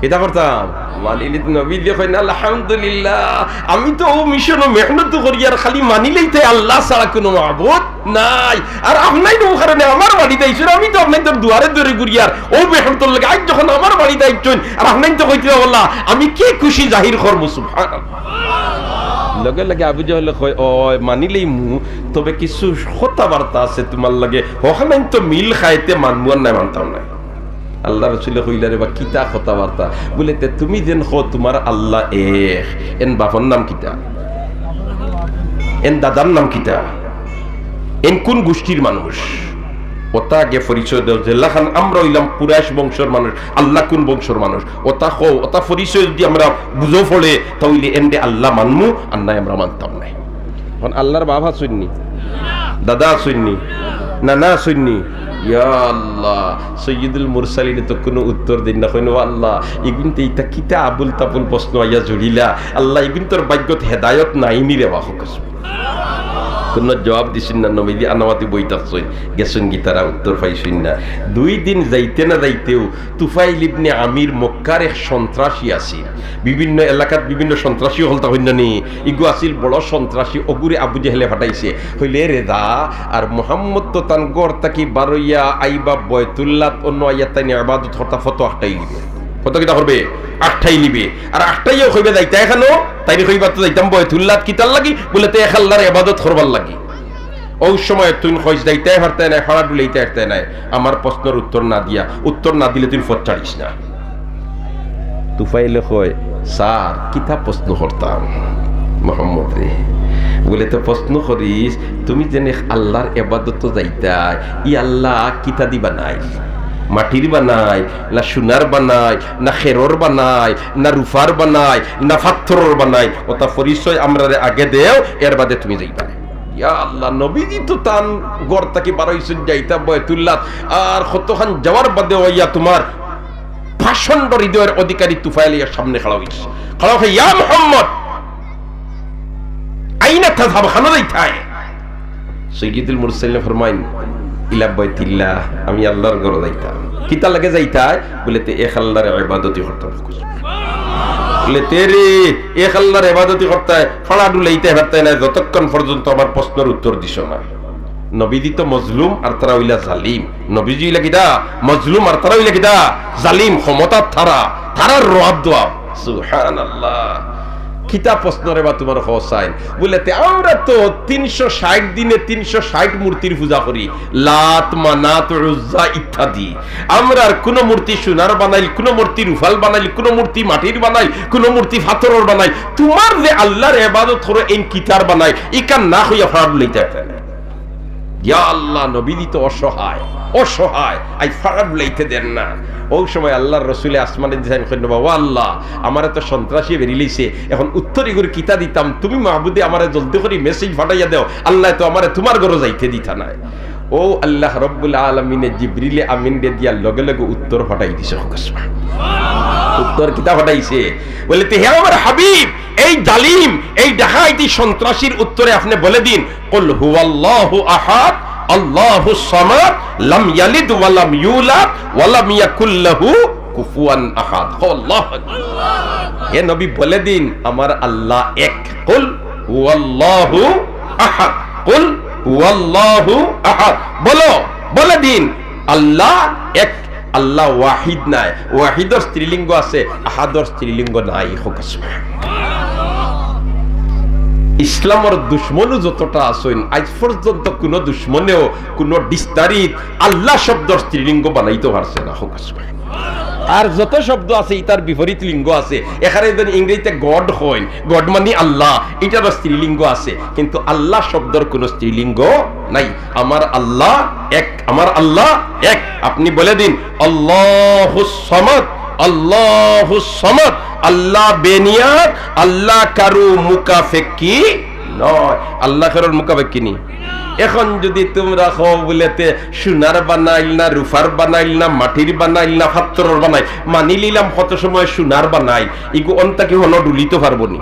কিতা করতাম? মানি লইতাম। নবীজিয়ে কইন, "আলহামদুলিল্লাহ, আমি তো অউ মিশনো মেহনত করিয়ার খালি মানি লইতায় আল্লা ছাড়া কুনু মাবুদ নাই। আর আপনাইন অউ কারণে আমার বাড়িত আইছইন, আমি তো আপনাইনতর দুয়ারে দুয়ারে ঘুরিয়ার অউ মেহনতর লাগি। আইজ যখন আমার বাড়িত আইছইন, আর আপনাইনতে কইতরা অলা, আমি কি খুশি জাহির করমু।" সুবহানাল্লাহ। লগে লগে আবু জেহেলে কয়, "অয়, মানি লইমু, তবে কিছু কথাবার্তা আছে তুমার লগে, অখানইন তো মিল খাইতে মানমু আর নায় মানতাম নায়।" আল্লার রসুলে কইলা, "রে বা, কিতা কথাবার্তা?" বুলে, "তে তুমি যেন কও তুমার আল্লা এক, এন বাপর নাম কিতা? এন দাদার নাম কিতা? এন কুন গুষ্টির মানুষ? অতা আগে পরিচয় দেও, যেলাখান আমরা অইলাম কুরাইশ বংশর মানুষ, আল্লা কুন বংশর মানুষ? অতা কও, অতা পরিচয় যুদি আমরা বুঝো পড়ে, তা অইলে এনরে আল্লা মানমু, আর নায় আমরা মানতাম নায়।" অখন আল্লার বাপ আছইন নি? দাদা আছইন নি? নানা আছইন নি? ইয়া আল্লাহ, সৈয়দুল মুরসালিনে তো কুনু উত্তর দেইন না, কইন, "ও আল্লাহ, ইগুইনতে ইতা কিতা আবুল তাবুল প্রশ্ন আইয়া জুড়িলা, আল্লাহ, ইগুইনতর ভাগ্যত হেদায়ত নাই নি রে বা।" কুনু জবাব দিছইন না, নবীজি আনামাতি বই থাকছইন, গেছইন গি তারা উত্তর পাইছইন না। দুই দিন যাইতে না যাইতেউ তুফাইল ইবনে আমির মক্কার এক সন্ত্রাসী আছিল। বিভিন্ন এলাকাত বিভিন্ন সন্ত্রাসী অকল থাকইন না নি? ইগু আছিল বড় সন্ত্রাসী, অগুরে আবু জেহেলে ফাটাইছে। কইলে, "রে দা, আর মোহাম্মদ তো তান ঘর থাকি বারইয়া আইবা বয়তুল্লাত, অনো আইয়া তাইন ইবাদত করতা, ফতো আটকাইলিবে।" ফতো কিতা করবে? আটকাইলিবে। আর আটকাইয়াউ কইবে, "যাইতায় কেনো?" তাইন কইবা, "তো যাইতাম বয়তুল্লাত।" কিতার লাগি? বুলে, "তে এক আল্লার ইবাদত করবার লাগি।" অউ সময় তুইন কইছ, "যাইতায় পারতায় নায়, ফাড়া ডুলাইতায় পারতায় নায়।" আমার প্রশ্নর উত্তর না দিয়া, উত্তর না দিলে তুইন ফত ছাড়িস না। তুফাইলে কয়, "স্যার, কিতা প্রশ্ন করতাম মোহাম্মদরে?" বুলে, "তে প্রশ্ন করিস, তুমি যেন এক আল্লার এবাদতো যাইতায়, ই আল্লা কিতা দি বানাইল? মাটির বানাইল, না সোনার বানাইল, না খেরর বানাইল, না রুফার বানাইল, না ফাত্থরর বানাইল? ওটা পরিচয় আমরারে আগে দেও, এর বাদে তুমি যাইবায়।" ইয়া আল্লা, নবীজি তো তান ঘর থাকি বারইছইন যাইতা বয়তুল্লাহ, আর কতখান যাওয়ার বাদে অইয়া তুমার পাষণ্ড হৃদয়র অধিকারী তুফাইল ইয়া সামনে খাড়া অইছে। খাড়া অইয়া, "ইয়া মুহাম্মদ, আইনা তাযহাব, খানো যাইতায়?" সৈয়দুল মুরসালিন ফরমাইন, "ইলা বাইতিল্লাহ, আমি আল্লার ঘরো যাইতাম।" কিতা লাগি যাইতায়? বুলে, "তে এক আল্লার ইবাদতি করতাম।" বুলে, "তে রে, এক আল্লার ইবাদতি করতায়, ফাড়া ডুলাইতায় পারতায় না, যতক্ষণ পর্যন্ত আমার প্রশ্নর উত্তর দিছো না।" নবীজি তো মজলুম আর তারা অইলা জালিম। নবীজি অইলা কিতা? মজলুম আর তারা অইলা কিতা? জালিম। ক্ষমতার তারা, তারার রোয়াব দোয়াব। সুবহানাল্লাহ। কিতা প্রশ্ন রে বা তুমার হোসাইন? বুলে, "তে আমরা তো তিনশো ষাইট দিনে তিনশো ষাইট মূর্তির পূজা করি, লাত, মানাত, উজ্জা ইত্যাদি। আমরার কুনু মূর্তি সোনার বানাইল, কুনু মূর্তি রুফার বানাইল, কুনু মূর্তি মাটির বানাইল, কুনু মূর্তি ফাত্থরর বানাইল। তুমার যে আল্লার ইবাদত করো, এইন কিতার বানাইল, ইখান না কইয়া ফাড়া ডুলাইতায় পারতায় না।" ইয়া আল্লা, নবীজি তো অসহায়, অসহায়, আইজ ফাড়া ডুলাইতে দেন না। অউ সময় আল্লার রসুলে আসমানে দি চাইন, কইন, "বাবা আল্লা, আমারে তো সন্ত্রাসীয়ে বেড়ি লইছে, এখন উত্তর ইগুর কিতা দিতাম, তুমি মাবুদে আমারে জলদি করি message ফাটাইয়া দেও, আল্লায় তো আমারে তুমার ঘরো যাইতে দিতা নায়।" অউ আল্লা রব্বুল আলামিনে জিবরিলে আমিনরে দিয়া লগে লগে উত্তর ফাটাই দিছে। উত্তর কিতা ফাটাইছে? বুলে, "তে হে আমার হাবিব, এই জালিম, এই ডাকাইতি সন্ত্রাসীর উত্তরে আপনে বলে দিন, কুল হুয়াল্লাহু আহাদ, আল্লাহুস সামাদ, লাম ইয়ালিদ ওয়া লাম ইউলাদ, ওয়া লাম ইয়াকুল লাহু কুফুয়ান আহাদ।" কও, "আল্লাহু আকবার।" হে নবী, বলে দিন, "আমার আল্লা এক।" কুল হুয়াল্লাহু আহাদ, কুল হুয়াল্লাহু আহাদ। বলো, বলে দিন, আল্লা এক, আল্লা ওয়াহিদ নায়। ওয়াহিদর স্ত্রীলিঙ্গ আছে, আহাদর স্ত্রীলিঙ্গ নাই। কউক্কা সুবহানাল্লাহ। ইসলামর দুশমনও যতটা আছইন, আইজ পর্যন্ত কুনু দুশমনেও কুনু dictionary-ত আল্লা শব্দর স্ত্রীলিঙ্গ বানাইতো পারছে না। কউক্কা সুবহানাল্লাহ। আর যত শব্দ আছে, ইতার বিপরীত লিঙ্গ আছে। এখানে যেন ইংরেজিতে God কইন, God মানি আল্লা, ইটারও স্ত্রীলিঙ্গ আছে, কিন্তু আল্লা শব্দর কুনু স্ত্রীলিঙ্গ নাই। আমার আল্লা এক, আমার আল্লা এক। আপনে বলে দিন, "আল্লাহুস সামাদ, আল্লাহুস সামাদ।" আল্লা বেনিয়াত, আল্লা কারো মুখাপেক্ষী নয়। আল্লা কারোর মুখাপেক্ষী নি? এখন যুদি তুমরা কও বুলে তে সোনার বানাইল না, রুফার বানাইল না, মাটির বানাইল না, ফাত্থরর বানাইল, মানি লিলাম কত সময় সোনার বানাইল, ইগু অন থাকি হনো ডুলিতো পারবো নি?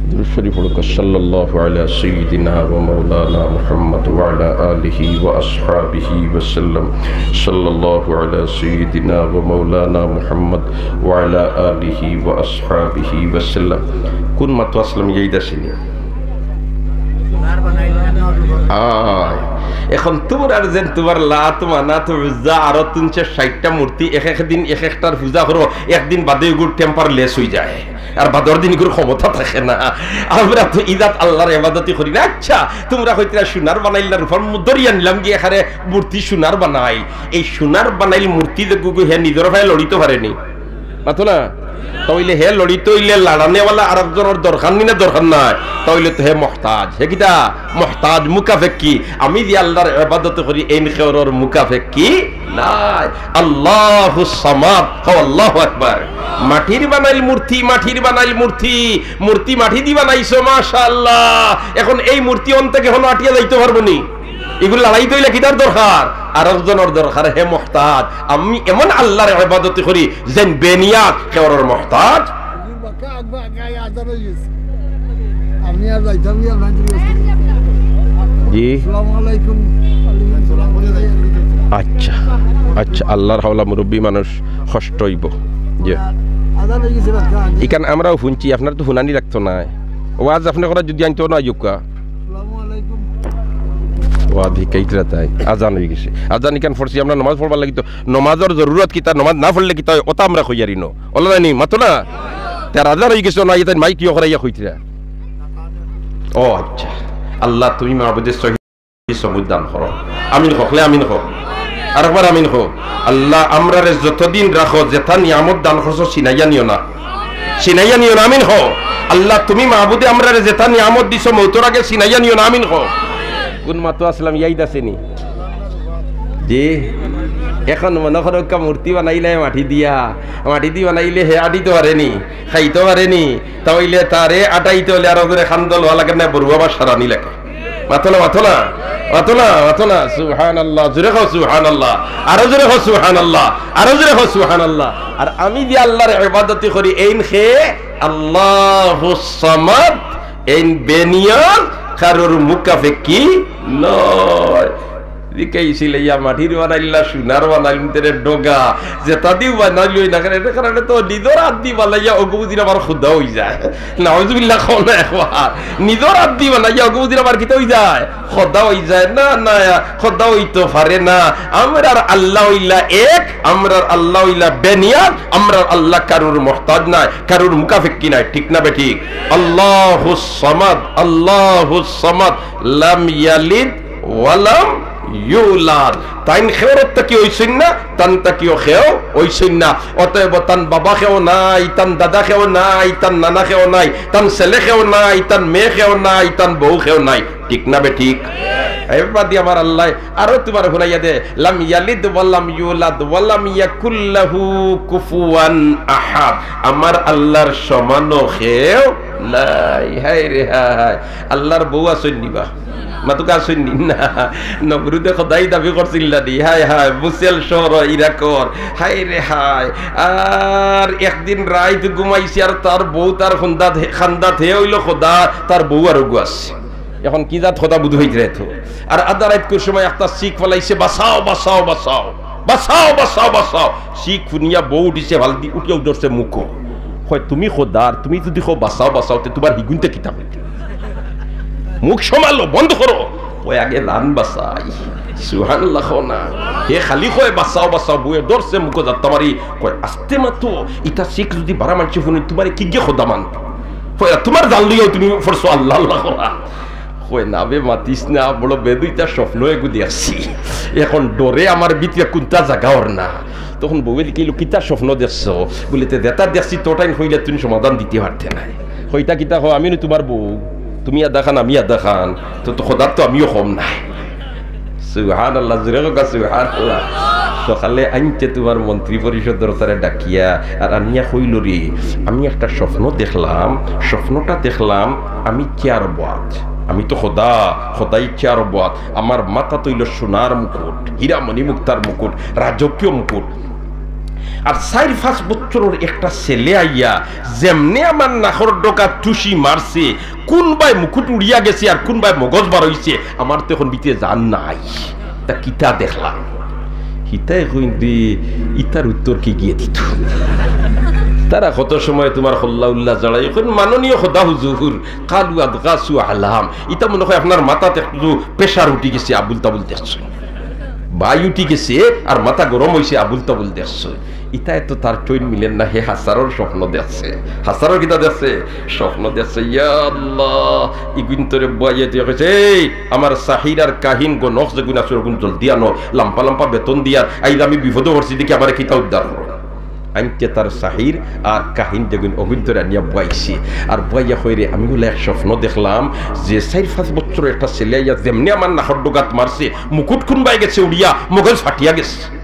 দুরূদ শরীফ পড়ুক্কা, সাল্লাল্লাহু আলা সাইয়্যিদিনা ওয়া মাওলানা মুহাম্মদ ওয়া আলা আলিহি ওয়া আসহাবিহি ওয়া সাল্লাম। সাল্লাল্লাহু আলা সাইয়্যিদিনা ওয়া মাওলানা মুহাম্মদ ওয়া আলা আলিহি ওয়া আসহাবিহি ওয়া সাল্লাম। কুন মাতো আছলাম, ইয়াদ আছে নি? আয়, এখন তুমরার যেন তুমার লাত, মানাত, উজ্জা, আরো তিনশো ষাইটটা মূর্তি, এক এক দিন এক একটার পূজা করো, একদিন বাদে ইগুর temper less অইযায়। আর বাদর দিন ইগুর ক্ষমতা থাকে না। আমরা তো ইজাত আল্লার ইবাদতি করি না। আচ্ছা, তুমরা কইতরা সোনার বানাইল না রুফার, মু-, ধরিয়া নিলাম গিয়া এখানে মূর্তি সোনার বানাইল। এই সোনার বানাইল মূর্তি যেগু হে নিজর পায়ে লড়িতো পারে নি। মাতো না? তাইলে হে লড়িতো অইলে লড়ানেওয়ালা আরকজনর দরকার নি না দরকার নাই? তাইলে তো হে মহতাজ। হে কিতা? মহতাজ, মুখাপেক্ষী। আমি যে আল্লার ইবাদত করি, এইন কেউরর মুখাপেক্ষী নাই। আল্লাহুস সামাদ। কও আল্লাহু আকবার। মাটির বানাইল মূর্তি, মাটির বানাইল মূর্তি, মূর্তি মাটি দি বানাইছো, মাশাআল্লাহ। এখন এই মূর্তি অন থাকি হনো আটিয়া যাইতো পারবো নি? ইগুর লড়াইতো অইলে কিতার দরকার? আরকজনর দরকার, হে মহতাজ। আমি এমন আল্লার ইবাদতি করি, যেইন বেনিয়াত কেউরর মহতাজ। হুজুর, বাক্কা আগ-, আগে আজান অই গেছে। আমি আর যাইতাম কি আপনার কাছে? জি। আসসালামু আলাইকুম। আচ্ছা, আচ্ছা, আল্লার হাওলা মুরব্বি মানুষ, কষ্ট অইবো। জি। আজান অই গেছে, বাক্কা আগে। ইখান আমরাও হুনছি, আপনার তো হুনানি লাগতো নায়। ওয়াজ আপনে করা যুদি আনতো না, আইউক্কা। আসসালামু আলাইকুম। ওয়াজ হিকাইতরা তাই, আজান অই গেছে। আজান ইখান পড়ছি, আমরা নমাজ পড়বার লাগি তো, নমাজর জরুরত কিতা, নমাজ না পড়লে কিতা অয়, ওটা আমরা কইয়ারি ন। ওলা নানি, মাতো না? তার আজান অই গেছে, না, ইতা মাইক ইয়ে করাইয়া কইতরা। ও আচ্ছা। আল্লাহ, তুমি মাবুদে সহি সবুজ দান করো। আমিন কও, লে আমিন কও। আরেকবার আমিন কও। আল্লাহ, আমরারে যতদিন রাখো, যেতা নিয়ামত দান করছো, ছিনাইয়া নিও না। চিনাইয়া নিও না, আমিন কও। আল্লাহ, তুমি মাবুদে আমরারে যেতা নিয়ামত দিছো, মউতর আগে চিনাইয়া নিও না, আমিন কও। কুন মাতো আছলাম, ইয়াদ আছে নি? জি, অখন মনো করউক্কা মূর্তি বানাইলে মাটি দিয়া, মাটি দি বানাইলে হে আটিতো পারে নি, খাইতো পারে নি, তা অইলে তারে আটাইতে অইলে আরো জোরে কান্দো লওয়া লাগে না, বড়ুয়া বা সারানি লাগে। মাতো না, মাতো না, মাতো না, মাতো না। সুবহানাল্লাহ, জোরে কও সুবহানাল্লাহ, আরো জোরে কও সুবহানাল্লাহ, আরো জোরে কও সুবহানাল্লাহ। আর আমি যে আল্লাহর ইবাদতি করি, এইন কে আল্লাহুস সামাদ, এইন বেনিয়াজ, কারোর মুকাফেকি নয়। জিকাইছিল, ইয়া মাটির বানাইলা, সোনার বানাইল, তেরে ডগা, যেতা দিও বানাইল অই না কেনে, এর কারণে তো নিজর আত দি বানাইয়া অগু বুঝির আবার খোদা অই যায়। নাউজুবিল্লাহ কও না একবার। নিজর আত দি বানাইয়া অগু বুঝির আবার কিতা অই যায়? খোদা অই যায় না, না, খোদা অইতো পারে না। আমরার আল্লাহ অইলা এক, আমরার আল্লাহ অইলা বেনিয়াজ, আমরার আল্লাহ কারুর মুহতাজ নায়, কারুর মুকাফেকি নায়, ঠিক না বেঠিক? আল্লাহুস সামাদ, আল্লাহুস সামাদ, লাম ইয়ালিদ ওয়ালাম ইউলাদ। তাইন কেউর থাকি অইছইন না, তান থাকিও কেউ অইছইন না। অতএব তান বাবা কেউ নাই, তান দাদা কেউ নাই, তান নানা কেউ নাই, তান ছেলে কেউ নাই, তান মেয়ে কেউ নাই, তান বউ কেউ নাই। ঠিক না বেঠিক? এরবাদে আমার আল্লায় আরো তুমারে হুনাইয়া দে, লাম ইয়ালিদ ওয়ালাম ইউলাদ ওয়ালাম ইয়াকুল্লাহু কুফুয়ান আহাদ। আমার আল্লাহর সমানও কেউ নাই। হায় রে হায়। আল্লাহর বউ আছইন নি বা? মাতুকা আছইন নি? না। নমরুদে খোদাই দাবি করছিল না নি? হায় হায়, বুসেল শহর ইরাকর। হায় রে হায়। আর একদিন রাইত ঘুমাইছে আর তার বউ তার খান্দাত, খান্দাত হে অইলো খোদা, তার বউ আর অগু আছে। অখন কি জাত খোদা বুঝ অইতরে তো। আর আধা রাইতকুর সময় একটা চিক ফালাইছে, "বাঁচাও, বাঁচাও, বাঁচাও, বাঁচাও, বাঁচাও, বাঁচাও।" চিক হুনিয়া বউ উঠিছে, ফালদি উঠিয়াউ ধরছে মুখো। কয়, "তুমি খোদা, আর তুমি যুদি কও বাঁচাও, বাঁচাও, তে তুমার হিগুনতে কিতা অইতো?" মুখ সামালো, বন্ধ করো। কয়, "আগে জান বাঁচাই।" সুবহানাল্লাহ কও না। হে খালি কয়, "বাঁচাও, বাঁচাও।" বউয়ে ধরছে মুখো জাত্তা মারি। কয়, "আস্তে মাতো, ইতা চিক যুদি বারা মানষে হুনে, তুমারে কিগে খোদা মানতো?" কয়, "তুমার জান লইয়াউ তুমি পড়ছো আল্লাহ আল্লাহ করা।" কয়, "না বে, মাতিস না, বড় বেদুইতা স্বপ্ন এগু দেখছি। অখন ডরে আমার ভিতরে কুনতা জাগা অর না।" তখন বউয়ে জিকাইলো, "কিতা স্বপ্ন দেখছো?" বুলে, "তে যেতা দেখছি, তোটাইন কইলে তুমি সমাধান দিতে পারতে নায়।" কয়, "ইতা কিতা কও, আমি নু তুমার বউ, তুমি আধা খান, আমি আধা খান, তো, তো খোদার তো আমিও কম নায়।" সুবহানাল্লাহ, জোরে কও, সুবহানাল্লাহ। সকালে আনছে তুমার মন্ত্রী পরিষদর তারে ডাকিয়া, আর আনিয়া কইলো, "রে, আমি একটা স্বপ্ন দেখলাম, স্বপ্নটা দেখলাম আমি চেয়ার বওয়াত, আমি তো খোদা, খোদাই চেয়ার বওয়াত, আমার মাথাত অইলো সোনার মুকুট, হীরা মণি মুক্তার মুকুট, রাজকীয় মুকুট। আর চাইর পাঁচ বছরর একটা ছেলে আইয়া যেমনে আমার নাকর ডগাত থুশি মারছে, কুনবায় মুকুট উড়িয়া গেছে আর কুনবায় মগজ বার অইছে, আমার তো অখন ভিতরে জান নাই। তা কিতা দেখলাম?" হিতায় কইন দি, "ইতার উত্তর কিগিয়ে দিতো? তারা কত সময় তুমার কল্লা উল্লা জাড়াই, কইন, 'মাননীয় খোদা হুজুর, কালু আদগাসু আহলাম।' ইতা মনো কয় আপনার মাথাত একটু pressure উঠি গেছে, আবুল তাবুল দেখছো।" বাই উঠি গেছে আর মাথা গরম অইছে, আবুল তাবুল দেখছে। ইতায় তো তার টইন মিলের না, হে হাছারর স্বপ্ন দেখছে। হাছারর কিতা দেখছে? স্বপ্ন দেখছে। ইয়া আল্লাহ, ইগুইনতরে বওয়াইয়া দিয়া কইছে, "এই, আমার সাহির আর কাহিন গণক যেগুইন আছো, অগুইন জলদি আনো, লাম্পা লাম্পা বেতন দিয়ার, আইজ আমি বিপদো পড়ছি, দেখি আমারে কিতা উদ্ধার করো।" আনতে তার সাহির আর কাহিন যেগুইন, অগুইনতরে আনিয়া বওয়াইছে। আর বওয়াইয়া কয়, "রে, আমি বুলে এক স্বপ্ন দেখলাম যে চাইর পাঁচ বছর একটা ছেলে আইয়া যেমনে আমার নাকর ডগাত মারছে, মুকুট কুনবায় গেছে উড়িয়া, মগজ ফাটিয়া গেছে।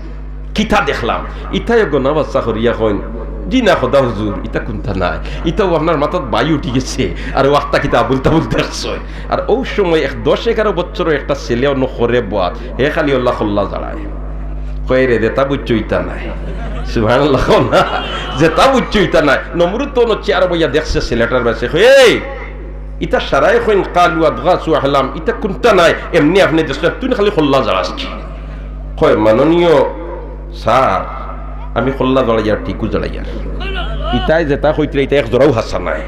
কিতা দেখলাম?" ইতায় গনা বাচ্চা করিয়া কইন, "জি না খোদা হুজুর, ইতা কুনতা নায়, ইতাও আপনার মাথাত বাই উঠি গেছে, আর ওয়াক্তা কিতা আবুল তাবুল দেখছে।" আর অউ সময় এক দশ এগারো বছরর একটা ছেলে অনো করে বওয়াত, হে খালি অলা কল্লা জাড়ায়। কয়, "রে, যেতা বুঝছো ইতা নায়।" সুবহানাল্লাহ কও না। "যেতা বুঝছো ইতা নায়।" নমরুদ তো অনো চেয়ারো বইয়া দেখছে ছেলেটার বায়, কয়, "এই, ইতা সারায় কইন কালু আদগাসু আহলাম, ইতা কুনতা নায়, এমনে আপনে দেখছো, তুই খালি কল্লা জাড়াস।" কয়, "মাননীয় স্যার, আমি কল্লা জাড়াইয়ার, ঠিকউ জাড়াইয়ার।" ইতায় যেতা কইতরা, ইতা এক জরাও হাছা নায়।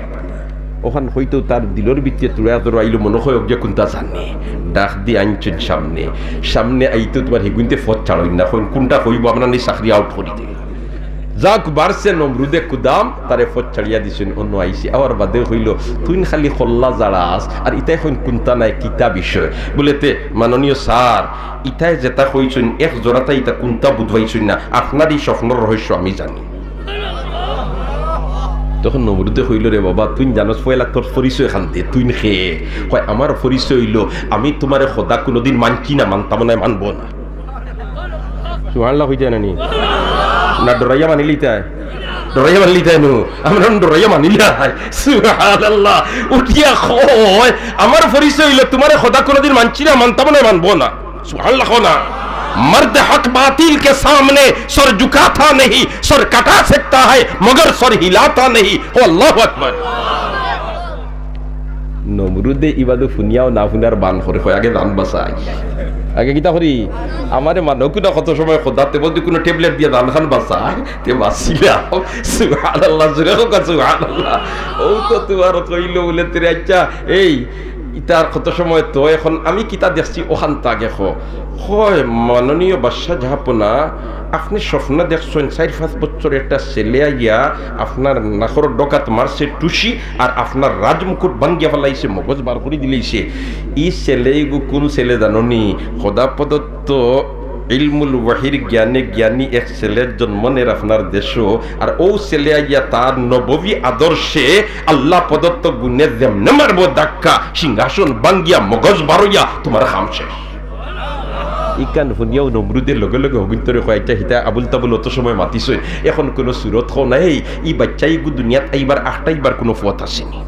অখান কইতেউ তার দিলর ভিতরে তুড়া জরো আইলো, মনো কয় অগিয়ে কুনতা জানে। ডাক দি আনছইন সামনে। সামনে আইতেউ তুমার হিগুইন্তে পথ ছাড়ইন না, কইন, "কুনটা কইবো, আমরা নি চাকরি out করি দেই।" যাউক, বারছে নমরুদে কুদাম, তারে পথ ছাড়িয়া দিছইন, অনো আইছে। আওয়ার বাদে কইলো, "তুইন খালি কল্লা জাড়াস, আর ইতায় কইন কুনতা নায়, কিতা বিষয়?" বুলে, "তে, মাননীয় স্যার, ইতায় যেতা কইছইন, এক জরাতায় ইতা কুনতা বুঝ পাইছইন না, আপনার ই স্বপ্নর রহস্য আমি জানি।" তখন নমরুদে কইল, "রে বাবা, তুই জানোস পয়লা তোর পরিচয় খান দে, তুই খে?" কয়, "আমার পরিচয় অইল, আমি তোমারে খোদা কোনোদিন মানছি না, মানতাম না, মানবো না।" সুবহানাল্লাহ কইতে নানি? না ডরাইয়া মানিলিতায়? ডরাইয়া মানিলিতায় নু? আমরা ডরাইয়া মানিলাই। সুবহানাল্লাহ। উঠিয়া কয়, "আমার পরিচয় অইল, তোমারে খোদা কোনোদিন মানছি না, মানতাম না, মানবো না।" সুবহানাল্লাহ কও না। مرد حق باطل کے سامنے سر جھکاتا نہیں، سر کٹا سکتا ہے مگر سر ہلاتا نہیں۔ ও আল্লাহু আকবার। নমরুদে ইবাদে হুনিয়াও না হুনার বান করে, কয়, "আগে জান বাঁচাই।" আগে কিতা করি? আমারে মানো কুনা কত সময় খোদাতে বলতে কোনো ট্যাবলেট দিয়া জান খান বাঁচায়, তে বাঁচিলাম। সুবহানাল্লাহ, জোরে কও, সুবহানাল্লাহ। ও তো তোমার কইল বলে তেরে, আচ্ছা, এই ইতার কত সময় তো এখন আমি কিতা দেখছি ওখান তাগে খ-, কয়, "মাননীয় বাদশাহ জাহাপনা, আপনি স্বপ্ন দেখছেন চার পাঁচ বছর একটা ছেলে আইয়া আপনার নাকর ডকাত মারছে টুসি আর আপনার রাজমুকুট ভাঙ্গিয়া ফেলাইছে, মগজ বার করি দিলাইছে। ই ছেলে এগু কোন ছেলে জানোনি? খোদা প্রদত্ত ইলমুল ওয়াহির জ্ঞানে জ্ঞানী এক ছেলের জন্ম নের আপনার দেশো, আর ও ছেলে আইয়া তার নববী আদর্শে আল্লাহ প্রদত্ত গুণে যেমনে মারবো ধাক্কা, সিংহাসন ভাঙ্গিয়া মগজ বারইয়া তোমার কাম শেষ।" ইখান হুনিয়াও নমরুদের লগে লগে হগুন্তরে কয়, "আচ্ছা, হিতা আবুল তাবুল অত সময় মাতিছইন, এখন কোনো সুরত কও না, এই, ই বাচ্চা ইগু দুনিয়াত আইবার আখটাইবার কোনো পথ আছেনি?"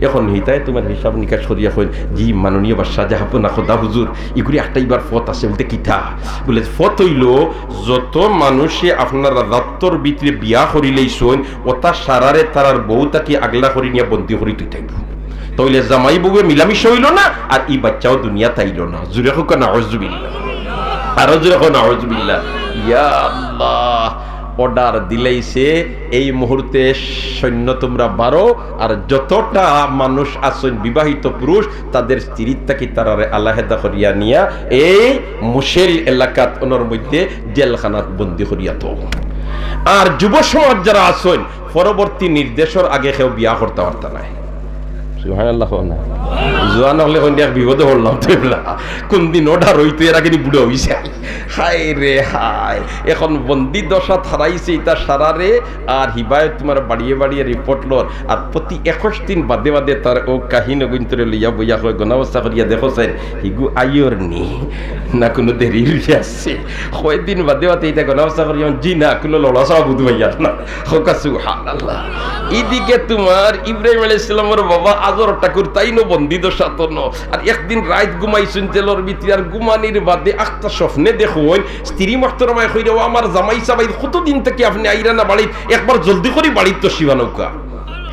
এখন হিতায় তোমার হিসাব নিকাশ করিয়া কইন, "জি, মাননীয় বাদশাহ জাহাপনা খোদা হুজুর, ইগুরি আখটাইবার পথ আছে।" বলতে, "কিতা?" বলে, "পথ অইল, যত মানুষে আপনারা রাত্তর ভিতরে বিয়া করিলাইছইন, ওতা সারারে তারার বউ থাকি আগলা করি নিয়া বন্দি করি তুই থাকবো।" তাইলে জামাই বউয়ে মিলামিশা অইল না, আর ই বাচ্চাও দুনিয়াত আইল না। জুরে কও নাউজুবিল্লাহ। আরো জুরে কও নাউজুবিল্লাহ। ইয়া আল্লাহ, অর্ডার দিলাইছে, এই মুহূর্তে সৈন্য তোমরা বারো, আর যতটা মানুষ আছইন বিবাহিত পুরুষ, তাদের স্ত্রীর থাকি তারারে আলাহেদা করিয়া নিয়া এই মুশেল এলাকাত ওনর মধ্যে জেলখানাত বন্দি করিয়া তো। আর যুব সমাজ যারা আছইন, পরবর্তী নির্দেশর আগে কেউ বিয়া করতা পারতা নায়। সুবহানাল্লাহ কও না। জোয়ান অকলে কইন, "এক বিপদে পড়লাম তো এবলা। কোন দিন অর্ডার অইতো, এর আগে নি বুড়া অইছে।" হায় রে হায়, এখন বন্দি দশাত হারাইছে ইতা সারারে, আর হিবায় তোমার বাড়িয়ে বাড়িয়ে রিপোর্ট লর, আর প্রতি একুশ দিন বাদে বাদে তার ও কাহিন অগুন্তরে লইয়া বইয়া কয়, "গনাবস্থা করিয়া দেখো চাইন, হিগু আইয়র নি, না কোনো দেরি অইয়া আছে?" কয়দিন বাদে বাদে ইতা গনাবস্থা করিয়া, "জি না, কোনো লড়াচড়া বুধ ভাইয়ার না।" কও সুবহানাল্লাহ। ইদিকে তোমার ইব্রাহিম আলাইহিস সালামর বাবা আজর ঠাকুর তাইনও বন্দি দশাত ন। আর একদিন রাইত ঘুমাইছইন জেলর ভিতরে, আর ঘুমানির বাদে আখতা স্বপ্নে দেখইন, স্ত্রী মুহতরমায় কইরা, "ও আমার জামাই সাব, আইজ কতদিন থাকি আপনে আইরা না বাড়িত, একবার জলদি করি বাড়িত তশরিফ আনউক্কা।"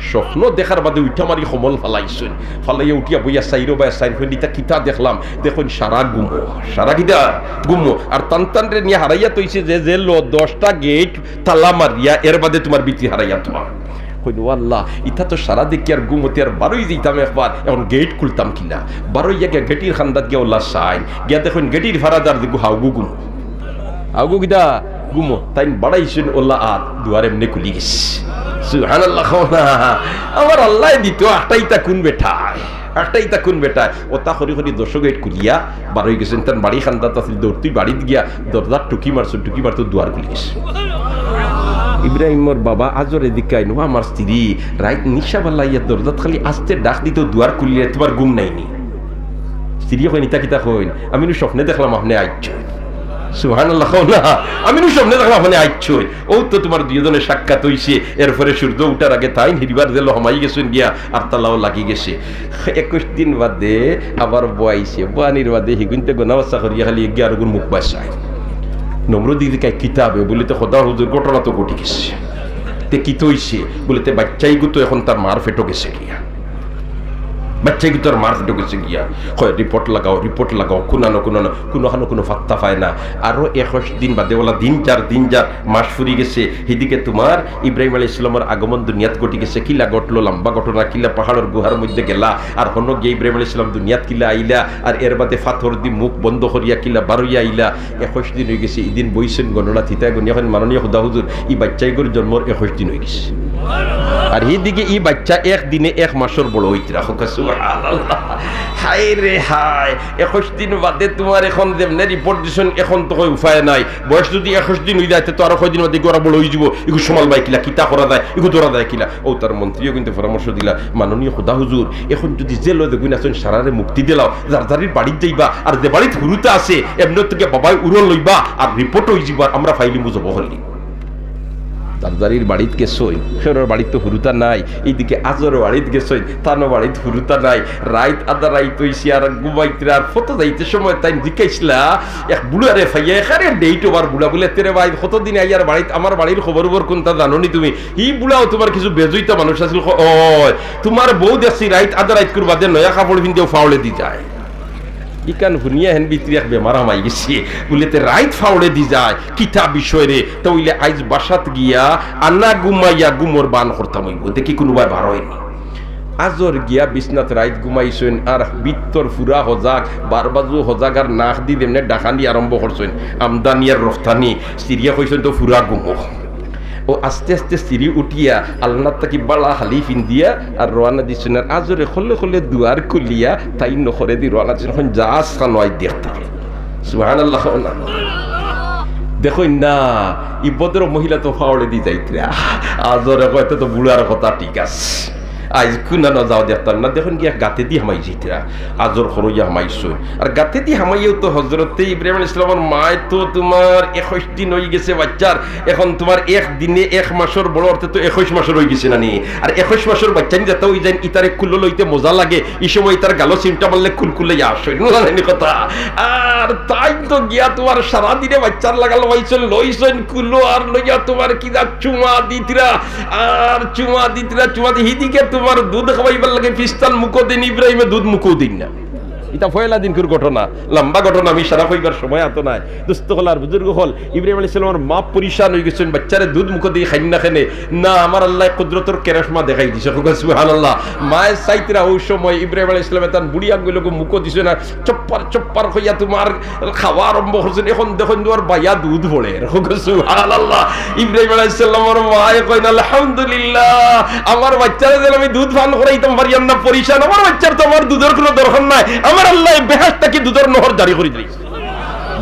স্বপ্ন দেখার বাদে উঠা মারি কম্বল ফালাইছইন, ফালাইয়া উঠিয়া বইয়া চাইরোবায় চাইন, কইন, "ইতা কিতা দেখলাম?" দেখইন সারা ঘুমো, সারা কিতা ঘুমো। আর তান তানরে নিয়া হারাইয়া থইছে যে, যে লো দশটা গেইট তালা মারিয়া, এর বাদে তোমার ভিতরে হারাইয়া থওয়া। কইন, "ও আল্লাহ, ইতা তো সারা দেখি আর ঘুমতে আর বারই যাইতাম একবার, এখন গেইট খুলতাম কিলা?" বারইয়া গিয়া গেটির কান্দাত গিয়া ওলা চাইন, গিয়া দেখইন গেটির ফারাদার দেখু হাউগু ঘুমো। হাউগু কিতা ঘুমো, তাইন বাড়াইছইন ওলা আর দুয়ার এমনে খুলি গেছে। সুবহানাল্লাহ কও না। আমার আল্লায় দিতো, আখটাইতা কোন বেটায়, আখটাইতা কোন বেটায়। ওতা করি করি দশ গেইট খুলিয়া বারই গেছইন, তান বাড়ি কান্দাত আছিল, দৌড় তুই বাড়িত গিয়া দরজাত টুকি মারছইন, টুকি মারতো দুয়ার খুলি গেছে। ইব্রাহিমর বাবা আজরে জিকাইন, "ও আমার স্ত্রী, রাইত নিশা বালাইয়া দরজাত খালি আস্তে ডাক দিতো, দুয়ার খুলিয়া তোমার ঘুম নাইনি?" স্ত্রী কইন, "ইতা কিতা কইন? আমি নু স্বপ্নে দেখলাম আপনে আইছইন।" সুবহানাল্লাহ কও না। "আমি নু স্বপ্নে দেখলাম আপনে আইছইন।" ও তো তোমার দুইজনে সাক্ষাৎ অইছে, এরপরে সূর্য উঠার আগে তাইন হিরিবার জেলো হামাই গেছইন গিয়া, আর তালাও লাগি গেছে। একুশ দিন বাদে আবার বওয়াইছে, বওয়ানির বাদে হিগুইন্তে গনাবস্থা করিয়া খালি এগিয়ে আরগুর মুখ বাসায়। নমরুদ দিদি কাই কিতাবে বলে, "তে খোদা হুজুর, ঘটনা তো ঘটি গেছে।" "তে কিতা অইছে?" বলে, "তে বাচ্চাইগু তো এখন তার মার পেটো গেছে গিয়া।" বাচ্চাইগু তার মার পেটো গেছে গিয়া। কয়, "রিপোর্ট লাগাও, রিপোর্ট লাগাও, কুনানো, কুনানো, কুনোখানো কুনো পাত্তা পায় না।" আরো একুশ দিন বাদে ওলা দিন যার, দিন যার, মাস ফুরি গেছে। হিদিকে তোমার ইব্রাহিম আলাইহিস সালামর আগমন দুনিয়াত ঘটি গেছে। কিলা ঘটলো লম্বা ঘটনা, কিলা পাহাড়র গুহার মধ্যে গেলা, আর হনো গিয়া ইব্রাহিম আলাইহিস সালাম দুনিয়াত কিলা আইলা, আর এর বাদে পাথর দি মুখ বন্ধ করিয়া কিলা বারইয়া আইলা। একুশ দিন অই গেছে, ইদিন বইছইন গণনা থিতায় গনিয়া কইন, "মাননীয় খোদা হুজুর, ই বাচ্চাইগর জন্মর একুশ দিন অই গেছে।" আর হিদিকে ই বাইচ্চা এক দিনে এক মাসর বড় অইতরা। কউক্কা সুবহানাল্লাহ। হায় রে হায়, একুশ দিন বাদে তুমার এখন যেমনে রিপোর্ট দিছইন, এখন তো কয় উপায় নাই। বয়স যুদি একুশ দিন অই যায়, তে তো আরো কয়দিন বাদে ইগু আরো বড় অইযিবো। ইগু সামালবায় কিলা, কিতা করা যায়, ইগু ধরা যায় কিলা। অউ তার মন্ত্রীয়ে কিন্তু পরামর্শ দিলা, মাননীয় খোদা হুজুর, এখন যুদি জেলো যেগুইন আছইন সারারে মুক্তি দিলাও, যার যারির বাড়িত যাইবা, আর যে বাড়িত হুরুতা আছে, এমনে থাকি বাবায় উরো লইবা, আর রিপোর্ট অইযিবো, আর আমরা ফাইলিমু জবো করলি। যার যারির বাড়িত গেছইন, হেরার বাড়িত তো হুরুতা নাই। ইদিকে আজর বাড়িত গেছইন, তানও বাড়িত হুরুতা নাই। রাইত আধা রাইত অইছে, আর ঘুমাইতরা, আর ফতো যাইতে সময় তাইন জিকাইছলা, এক বুড়ারে পাইয়া, একেবারে date over বুড়া, বুলে, "তে রে ভাই, কতদিন আইয়ার বাড়িত, আমার বাড়ির খবর উবর কুনতা জানো নি তুমি?" হি বুড়াও তুমার কিছু বেজুইতা মানুষ আছিল, ক-, "ওই, তুমার বউ দেখছি রাইত আধা রাইত কুর বাদে নয়া কাপড় পিন্দিয়া ফাওড়েদি যায়।" ইখান হুনিয়া হেন ভিতরে এক বেমার হামাই গেছে। বুলে, "তে রাইত ফাওড়েদি যায়, কিতা বিষয় রে?" তে অইলে আইজ বাসাত গিয়া আনা ঘুমাইয়া ঘুমর বান করতাম অইবো, দেখি কুনুবায় বার অয়নি। আজর গিয়া বিছনাত রাইত ঘুমাইছইন, আর ভিতর ফুরা হজাগ, বারবাজু হজাগ, আর নাকদি যেমনে ডাকানি আরম্ভ করছইন, আমদানি আর রফতানি, সিরিয়া কইছইন তো ফুরা ঘুমো। অউ আস্তে আস্তে সিরি উঠিয়া আলনাত থাকি বালা হালি ফিন্দিয়া আর রওয়ানা দিছইন। আর আজরে খলে খলে দুয়ার খুলিয়া তাইন নখরেদি রওয়ানা দিছইন। অখন যাছ খানো আইজ দেখতা। সুবহানাল্লাহ কও না। দেখইন না, ই ভদ্র মহিলা তো ফাওড়েদি যাইতরা। আজরে কয়, "তে তো বুড়ার কথা ঠিক আছে, আইজ কুনানো যাও দেখতাম না।" দেখইন গিয়া গাতেদি হামাই যাইতরা। আজর খরইয়া হামাইছইন। আর গাতেদি হামাইয়াও তো হজরতে ইব্রাহিম আলাইহিস সালামর মায় তো তুমার একুশ দিন অই গেছে বাইচ্চার, এখন তুমার এক দিনে এক মাসর বড় অর্থে তো একুশ মাসর অই গেছে না নি? আর একুশ মাসর বাইচ্চাইন যেতা অই যাইন, ইতারে কুলো লইতে মজা লাগে, ই সময় ইতার গালো চিমটা মারলে কুলকুলাইয়া আসইন, বুঝলা নি কথা? আর তাইন তো গিয়া তুমার সারাদিনে বাইচ্চার লাগাল পাইছইন, লইছইন কুলো আর লইয়া তুমার কিতা চুমা দিতরা, আর চুমা দিতরা, চুমা দি-, হিদিকে তুমার দুধ খাওয়াইবার লাগি ফিস্তান মুখো দেইন, ইব্রাহিমে দুধ মুখো দেইন না। ইতা পয়লা দিনকুর ঘটনা, লম্বা ঘটনা, আমি সারা কইবার সময় আতো নাই। দোস্ত অকল আর বুজুর্গ অকল, ইব্রাহিম আলাইহিস সালামর মা পরিশান অই গেছইন, বাইচ্চারে দুধ মুখো দেই খাইন না কেনে? না, আমার আল্লায় কুদরতর কেরেশমা দেখাই দিছে। কউক্কা সুবহানাল্লাহ। মায়ে চাইতরা অউ সময় ইব্রাহিম আলাইহিস সালামে তান বুড়ি আঙ্গুলগু মুখো দিছইন, আর চপ্পার চপ্পার কইয়া তুমার খাওয়া আরম্ভ করছইন। এখন দেখইন তুমার বাইয়া দুধ পড়ের। কউক্কা সুবহানাল্লাহ। ইব্রাহিম আলাইহিস সালামর মায়ে কইন, "আলহামদুলিল্লাহ, আমার বাইচ্চারে যেন আমি দুধ পান করাইতাম পারিয়ার না, পরিশান। আমার বাইচ্চার তো আমার দুধর কুনু দরকার নাই, আমার আল্লায় বেহেশত থাকি দুধর নহর জারি করি দিলাইছে।"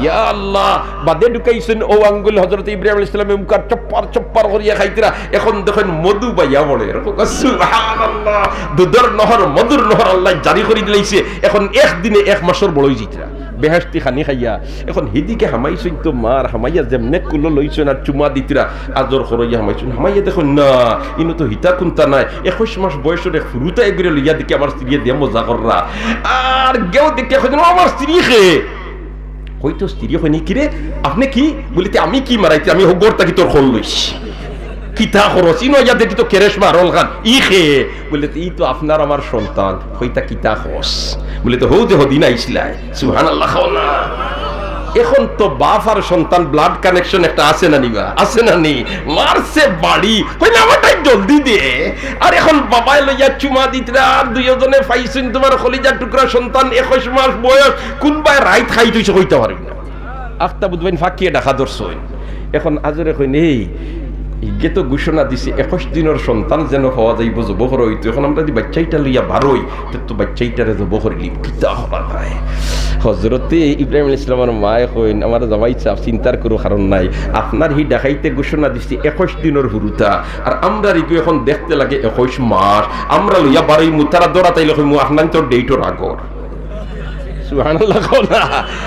ইয়া আল্লাহ, বাদে ঢুকাইছইন অউ আঙ্গুল হজরত ইব্রাহিম আলাইহিস সালামে মুখো চপ্পার চপ্পার করিয়া খাইতরা, এখন দেখইন মধু বাইয়া পড়ের। কউক্কা সুবহানাল্লাহ। দুধর নহর, মধুর নহর আল্লায় জারি করি দিলাইছে, এখন এক দিনে এক মাসর বড় অই যাইতরা। বেহেশতি খানি খাইয়া। এখন হিদিকে হামাইছইন তো মার, হামাইয়া যেমনে কুলো লইছইন আর চুমা দিতরা, আজর খরইয়া হামাইছইন। হামাইয়া দেখইন না, ইনো তো হিতা কুন্তা নাই। একুশ মাস বয়সর এক ফুরুতা এগুরে লইয়া দেখি আমার স্ত্রীয়ে দিয়া মজা কররা। আর গেউ দেখি কইন, "ও আমার স্ত্রী কে?" কই তো স্ত্রী কইন, "কিরে, আপনে কি?" বুলে, "তে আমি কি মারাইতে, আমি হগর থাকি তোর খল লইছি।" কিতা খরচ? ইনো আইয়া দেখি তো কেরেশমা আরল খান। ই খে? বুলে, "ই তো আপনার আমার সন্তান।" কইতা কিতা খরচ? বুলে, "তো হউ যে হদিন আইসলাই।" সুবহানাল্লাহ কও না। এখন তো বাপ আর সন্তান blood connection একটা আছে না নি বা? আছে না নি? মারছে বাড়ি। কইলে, "আমার তাই জলদি দে।" আর এখন বাবায় লইয়া চুমা দিতরা, আর দুইওজনে পাইছইন তুমার কলিজার টুকরা সন্তান, একুশ মাস বয়স, কুনবায় রাইত খাই তুইছে কইতা পারবি না। আখতা বুধবাইন ফাঁকিয়ে ডাকা ধরছইন। এখন আজরে কইন, "এই, ইগে তো ঘোষণা দিছে, একুশ দিনর সন্তান যেন পাওয়া যাইবো, জবো করা অইতো। এখন আমরা যদি বাইচ্চাইটা লইয়া বারই, তে তো বাইচ্চাইটারে জবো করিলিমু, কিতা করা যায়?" হজরতে ইব্রাহিম আলাইহিস সালামর মায়ে কইন, "আমার জামাই সাব, চিন্তার কুনু কারণ নাই। আপনার হি ডাকাইতে ঘোষণা দিছে একুশ দিনর হুরুতা, আর আমরার ইগু এখন দেখতে লাগে একুশ মাস। আমরা লইয়া বারইমু, তারা ধরা তাইলে কইমু, 'আপনার তো ডেটর আগর।'" সুবহানাল্লাহ কও না।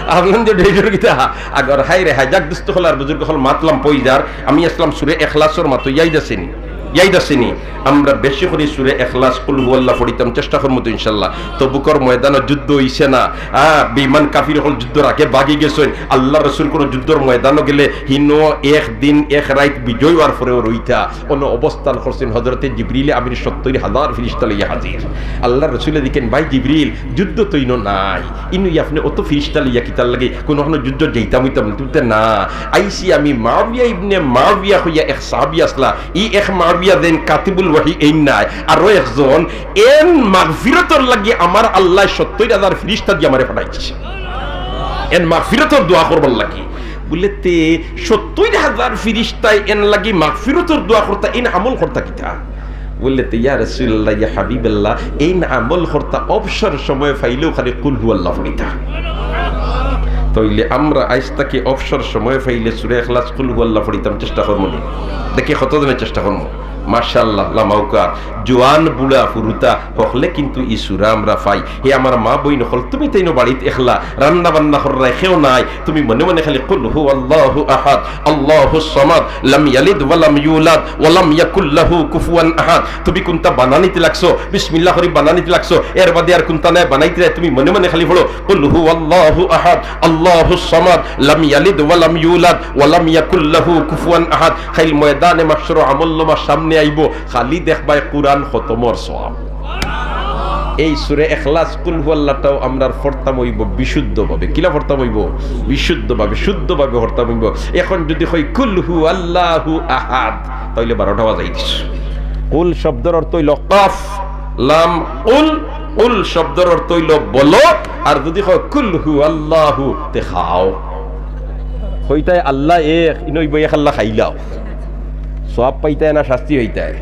আপনার যে ডেটর কিতা আগর? হায় রে হায়। যাক, দোস্ত অকল আর বুজুর্গ অকল, মাতলাম পইজার। আমি আসলাম সুরে এখলাসর মাতো, ইয়াদ আছে নি? ইয়াদ আছে নি? আমরা বেশি করি সুরে এখলাস, কুল হুয়াল্লাহ পড়িতাম, চেষ্টা করমু তো ইনশাল্লাহ। তবুকর ময়দানো যুদ্ধ অইছে না, হ্যাঁ, বেইমান কাফির অকল যুদ্ধর আগে ভাগি গেছইন। আল্লার রসুল কুনু যুদ্ধর ময়দানো গেলে হিনো এক দিন এক রাইত বিজয় অওয়ার পরেও রইতা। অনো অবস্থান করছইন হজরতে জিবরিলে আমিন সত্তইর হাজার ফিরিস্তা লইয়া হাজির। আল্লার রসুলে দেখইন, "ভাই জিবরিল, যুদ্ধ তো ইনো নাই, ইনো আপনে অত ফিরিস্তা লইয়া কিতার লাগি? কুনু কুনু যুদ্ধ যাইতাম অইতাম না।" তুমি তো না, আইছি আমি। মাবিয়া ইবনে মাবিয়া কইয়া এক সাহাবী আসলা, ই এক মাবিয়া দেন কাতিবুল ওয়াহি এইন নায়, আরো একজন, এন মাগফিরতর লাগি আমার আল্লায় সত্তইর হাজার ফিরিস্তা দিয়া আমারে পাঠাইছে, এন মাগফিরতর দোয়া করবার লাগি। বুলে, "তে সত্তইর হাজার ফিরিস্তায় এন লাগি মাগফিরতর দোয়া করতা, এন আমল করতা কিতা?" বললে তো, "ইয়া রাসূলুল্লাহ, ইয়া হাবিবাল্লাহ, এইন আমল করতা অবসর সময় পাইলেও খালি কুল হু আল্লাহ পড়িতা।" তাইলে আমরা আইজ থাকি অবসর সময় পাইলে সূরা ইখলাস, কুল হু আল্লাহ পড়িতাম, চেষ্টা করমু নি? দেখি কতজনে চেষ্টা করমু। মাশাআল্লাহ, লামাউকা, জোয়ান বুড়া ফুরুতা হকলে কিন্তু ই সূরা আমরা পাই। হে আমার মা বইন হকল, তুমি তাইন বাড়িত একলা, রান্না বান্না কররায় কেউ নাই, তুমি মনে মনে খালি কুল হু আল্লাহু আহাদ, আল্লাহুস সামাদ, লাম ইয়ালিদ ওয়া লাম ইউলাদ ওয়া লাম ইয়াকুল লাহু কুফুয়ান আহাদ। তুমি কুনটা বানানিত লাগছো, বিসমিল্লাহ করি বানানিত লাগছো, এর বাদে আর কুনটা নাই বানাইতে নাই, তুমি মনে মনে খালি পড়ো, কুল হু আল্লাহু আহাদ, আল্লাহুস সামাদ, লাম ইয়ালিদ ওয়া লাম ইউলাদ ওয়া লাম ইয়াকুল লাহু কুফুয়ান আহাদ। কাইল ময়দানে মাহশরো আমলনামা সামনে আইবো, খালি দেখবায় কুরআন খতমর সওয়াব। এই সূরা ইখলাস, কুল হু আল্লাহটাও আমরার পড়তাম অইবো বিশুদ্ধভাবে। কিলা পড়তাম অইবো? বিশুদ্ধভাবে, শুদ্ধভাবে পড়তাম অইবো। এখন যদি কই কুল হু আল্লাহু আহাদ, তাইলে বারোটা বাজাই দিস। কুল শব্দর অর্থ অইলো কফ, লাম, কুল। কুল শব্দর অর্থ অইলো বলো, আর যদি কয় কুল হু আল্লাহু, তে খাও। কইতায় আল্লাহ এক, ইনো অইবো এক আল্লাহ খাইলাও। সওয়াব পাইতায় না শাস্তি পাইতায়?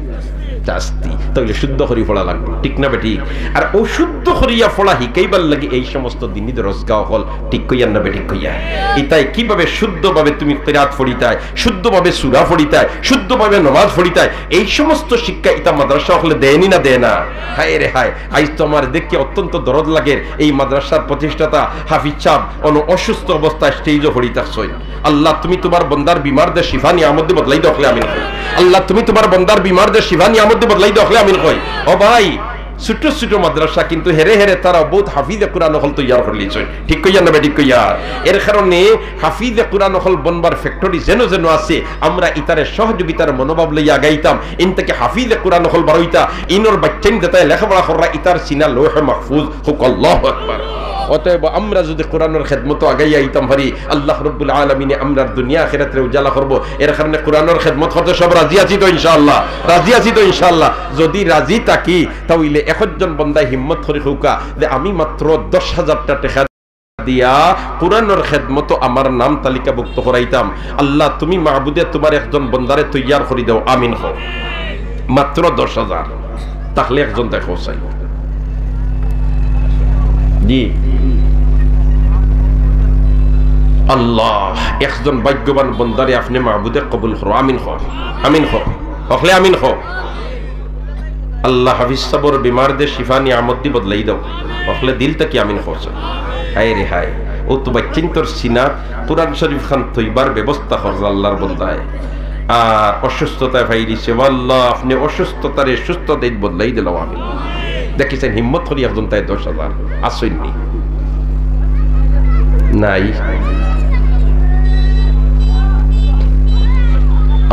শাস্তি। তাইলে শুদ্ধ করি পড়া লাগবো, ঠিক না বেঠিক? আর অউ শুদ্ধ করিয়া পড়া হিকাইবার লাগি এই সমস্ত দিনি দরসগা অকল, ঠিক কইয়ার না বেঠিক কইয়ার? ইতায় কিভাবে শুদ্ধভাবে তুমি কিরাত পড়িতায়, শুদ্ধভাবে সূরা পড়িতায়, শুদ্ধভাবে নমাজ পড়িতায়, এই সমস্ত শিক্ষা ইতা মাদ্রাসা অকলে দেয়নি না দেয় না? হায় রে হায়, আইজ তো আমার দেখি অত্যন্ত দরদ লাগের। এই মাদ্রাসার প্রতিষ্ঠাতা হাফিজ সাব অনো অসুস্থ অবস্থায় স্টেজো পড়ি থাকছইন। আল্লাহ, তুমি তুমার বন্দার বিমারদের শিফা নিয়ামত দি বদলাই দেও, হকলে আমিন কই। আল্লাহ, তুমি তুমার বন্দার বিমারদের শিফা নিয়ামত দি বদলাই দেও, হকলে আমিন কই। ও ভাই, ছোট ছোট মাদ্রাসা, কিন্তু হেরে হেরে তারা বউত হাফিজে কুরআন অকল তৈয়ার করিলিছইন। ঠিক কইয়ার না বেঠিক কইয়ার? এর কারণে হাফিজে কুরআন অকল বনবার ফ্যাক্টরি যেন যেন আছে, আমরা ইতারে সহযোগিতার মনোভাব লইয়া আগাইতাম। ইন থাকি হাফিজে কুরআন অকল বারইতা, ইনোর বাইচ্চাইন যেতায় লেখাপড়া কররা, ইতার সিনা লৌহে মাহফুজ হউক। আল্লাহু আকবার। অতএব আমরা যদি কুরআনর খেদমতো আগাইয়া আইতাম পারি, আল্লাহ রব্বুল আলামিনে আমরার দুনিয়া আখিরাতরে উজালা করবো। এর কারণে কুরআনর খেদমত করতে সব রাজি আছি তো ইনশাআল্লাহ? রাজি আছি তো ইনশাআল্লাহ? যদি রাজি থাকি, তাইলে একজন বন্দায় হিম্মত করি কউক্কা যে আমি মাত্র দশ হাজারটা টেকা দিয়া কুরআনর খেদমতো আমার নাম তালিকাভুক্ত করাইতাম। আল্লাহ, তুমি মাবুদে তুমার একজন বন্দারে তৈয়ার করি দেও, আমিন কও। মাত্র দশ হাজার, তাইলে একজন দেখো চাই। জি আল্লাহ, একজন ভাগ্যবান বন্দারে আপনে মাবুদে কবুল করো, আমিন কও, আমিন কও, হকলে আমিন কও। আল্লাহ হাফিজ সাবর বিমারদের শিফা নিয়ামত দি বদলাই দেও। হকলে দিল থাকি আমিন কও। হায় রে হায়, অউ তো বাইচ্চাইন্তর সিনাত কুরআন শরীফ খান থইবার ব্যবস্থা কররা আল্লাহর বন্দায়। আর অসুস্থতায় পাইলিছে, ও আল্লাহ, আপনে অসুস্থতারে সুস্থতায় বদলাই দিলাও, আমিন। দেখিছইন, হিম্মত করি একজনতায় দশ হাজার, আছইন নি? নাই।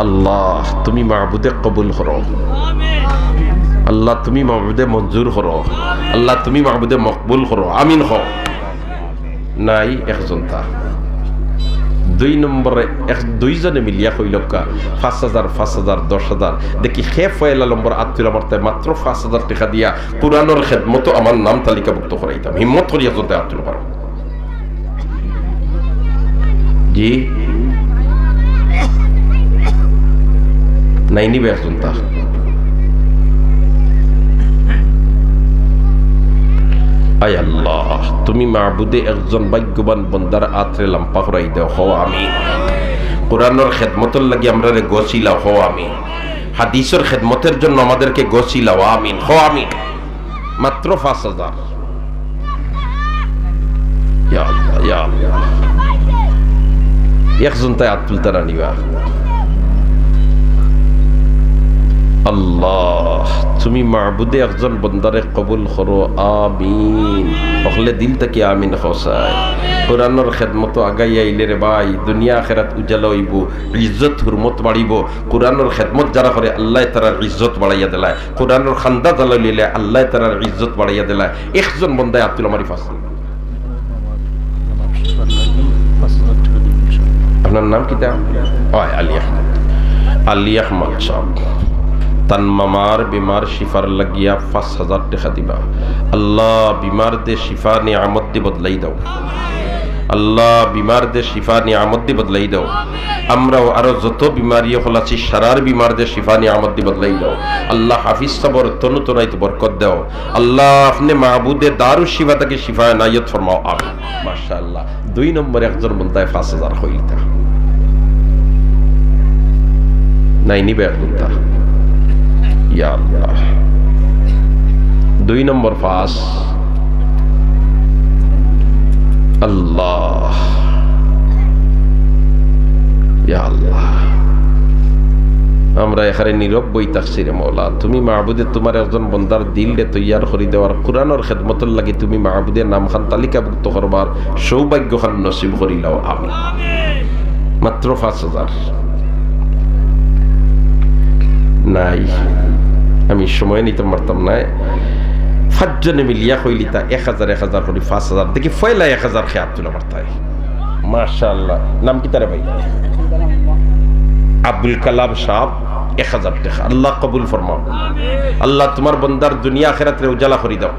আল্লাহ, তুমি মাবুদে কবুল করো। আল্লাহ, তুমি মাবুদে মঞ্জুর করো। আল্লাহ, তুমি মাবুদে মকবুল করো। আমিন কও। নাই একজনতা। দুই নম্বরে এক, দুইজনে মিলিয়া কইলউক্কা, পাঁচ হাজার, পাঁচ হাজার, দশ হাজার। দেখি কে পয়লা নম্বর আত তুলা পারতায়, মাত্র পাঁচ হাজার টেকা দিয়া কুরআনর খেদমতো আমার নাম তালিকাভুক্ত করাইতাম। হিম্মত করি একজনতায় আত তুলা পারো। জি। নাই নিবা একজনতা। আয় আল্লাহ, তুমি মাবুদে একজন ভাগ্যবান বন্দার আতরে লাম্বা করাই দেও, কও আমিন। কোরআনর খেদমতর লাগি আমরারে গছিলাও, কও আমিন। হাদিসর খেদমতের জন্য আমাদেরকে গছিলাও, আমিন, কও আমিন। মাত্র পাঁচ হাজার। ইয়া আল্লাহ, ইয়া আল্লাহ। একজনতায় আত তুলতা না নিবা। আল্লাহ, তুমি মাবুদে একজন বন্দারে কবুল করো, আমিন। হকলে দিল থাকি আমিন কও চাই। কোরআনর খেদমতো আগাই আইলে রে ভাই, দুনিয়া আখেরাত উজালা অইবো, ইজ্জত হুরমত বাড়িবো। কোরআনর খেদমত যারা করে, আল্লায় তারার ইজ্জত বাড়াইয়া দিলায়। কোরআনর খান্দা জ্বালাইলে আল্লায় তারার ইজ্জত বাড়াইয়া দিলায়। একজন বন্দায় আত তুলা মারি পাঁচ। আপনার নাম কিতা? অয়, আলী আহমদ। আলী আহমদ সাব। তান মামার বিমার শিফার লাগিয়া পাঁচ হাজার টেকা দিবা। আল্লাহ, বিমারদে শিফা নিয়ামত দি বদলাই দেও। আল্লাহ, বিমারদের শিফা নিয়ামত দি বদলাই দেও। আমরাও আরো যত বিমারি অকল আছি, সারার বিমারদের শিফা নিয়ামত দি বদলাই দেও। আল্লাহ, হাফিজ সাবর তনু তনাইত বরকত দেও। আল্লাহ, আপনে মাহবুদে দারুশ শিফা থাকি শিফা এনায়েত ফরমাও। আমিন। মাশাআল্লাহ। দুই নম্বর একজন বন্দায় পাঁচ হাজার কইলিতা। নাই নিবে এক বন্দা। ইয়া আল্লাহ। দুই নম্বর পাঁচ। আল্লাহ। ইয়া আল্লাহ। আমরা এখানে নীরব বই থাকছি রে মৌলা। তুমি মাহবুদে তোমার একজন বন্দার দিলরে তৈয়ার করি দেওয়ার, কোরআনর খেদমতর লাগি তুমি মাহবুদের নামখান তালিকাভুক্ত করবার সৌভাগ্যখান নসিব করিলাও। আমিন। মাত্র পাঁচ হাজার। নাই, আমি সময় নিতাম পারতাম নায়। পাঁচজনে মিলিয়া কইলিতা এক হাজার, এক হাজার করি পাঁচ হাজার। দেখি পয়লা এক হাজার কে আত তুলা পারতায়। মাশাআল্লাহ। নাম কিতা রে ভাই? আব্দুল কালাম সাব, এক হাজার টেকা। আল্লাহ কবুল ফরমাও। আল্লাহ তোমার বন্দার দুনিয়া আখেরাতরে উজালা করি দাও।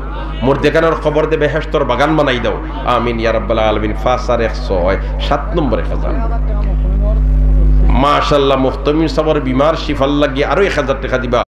মুর্দেগানর কবরদে বেহেশতর বাগান বানাই দাও। আমিন ইয়া রাব্বাল আলামিন। পাঁচ আর এক ছয়, সাত নম্বর এক হাজার। মাশাআল্লাহ, মুহতামিম সাবর বিমার শিফার লাগি আরো এক হাজার টেকা দিবা।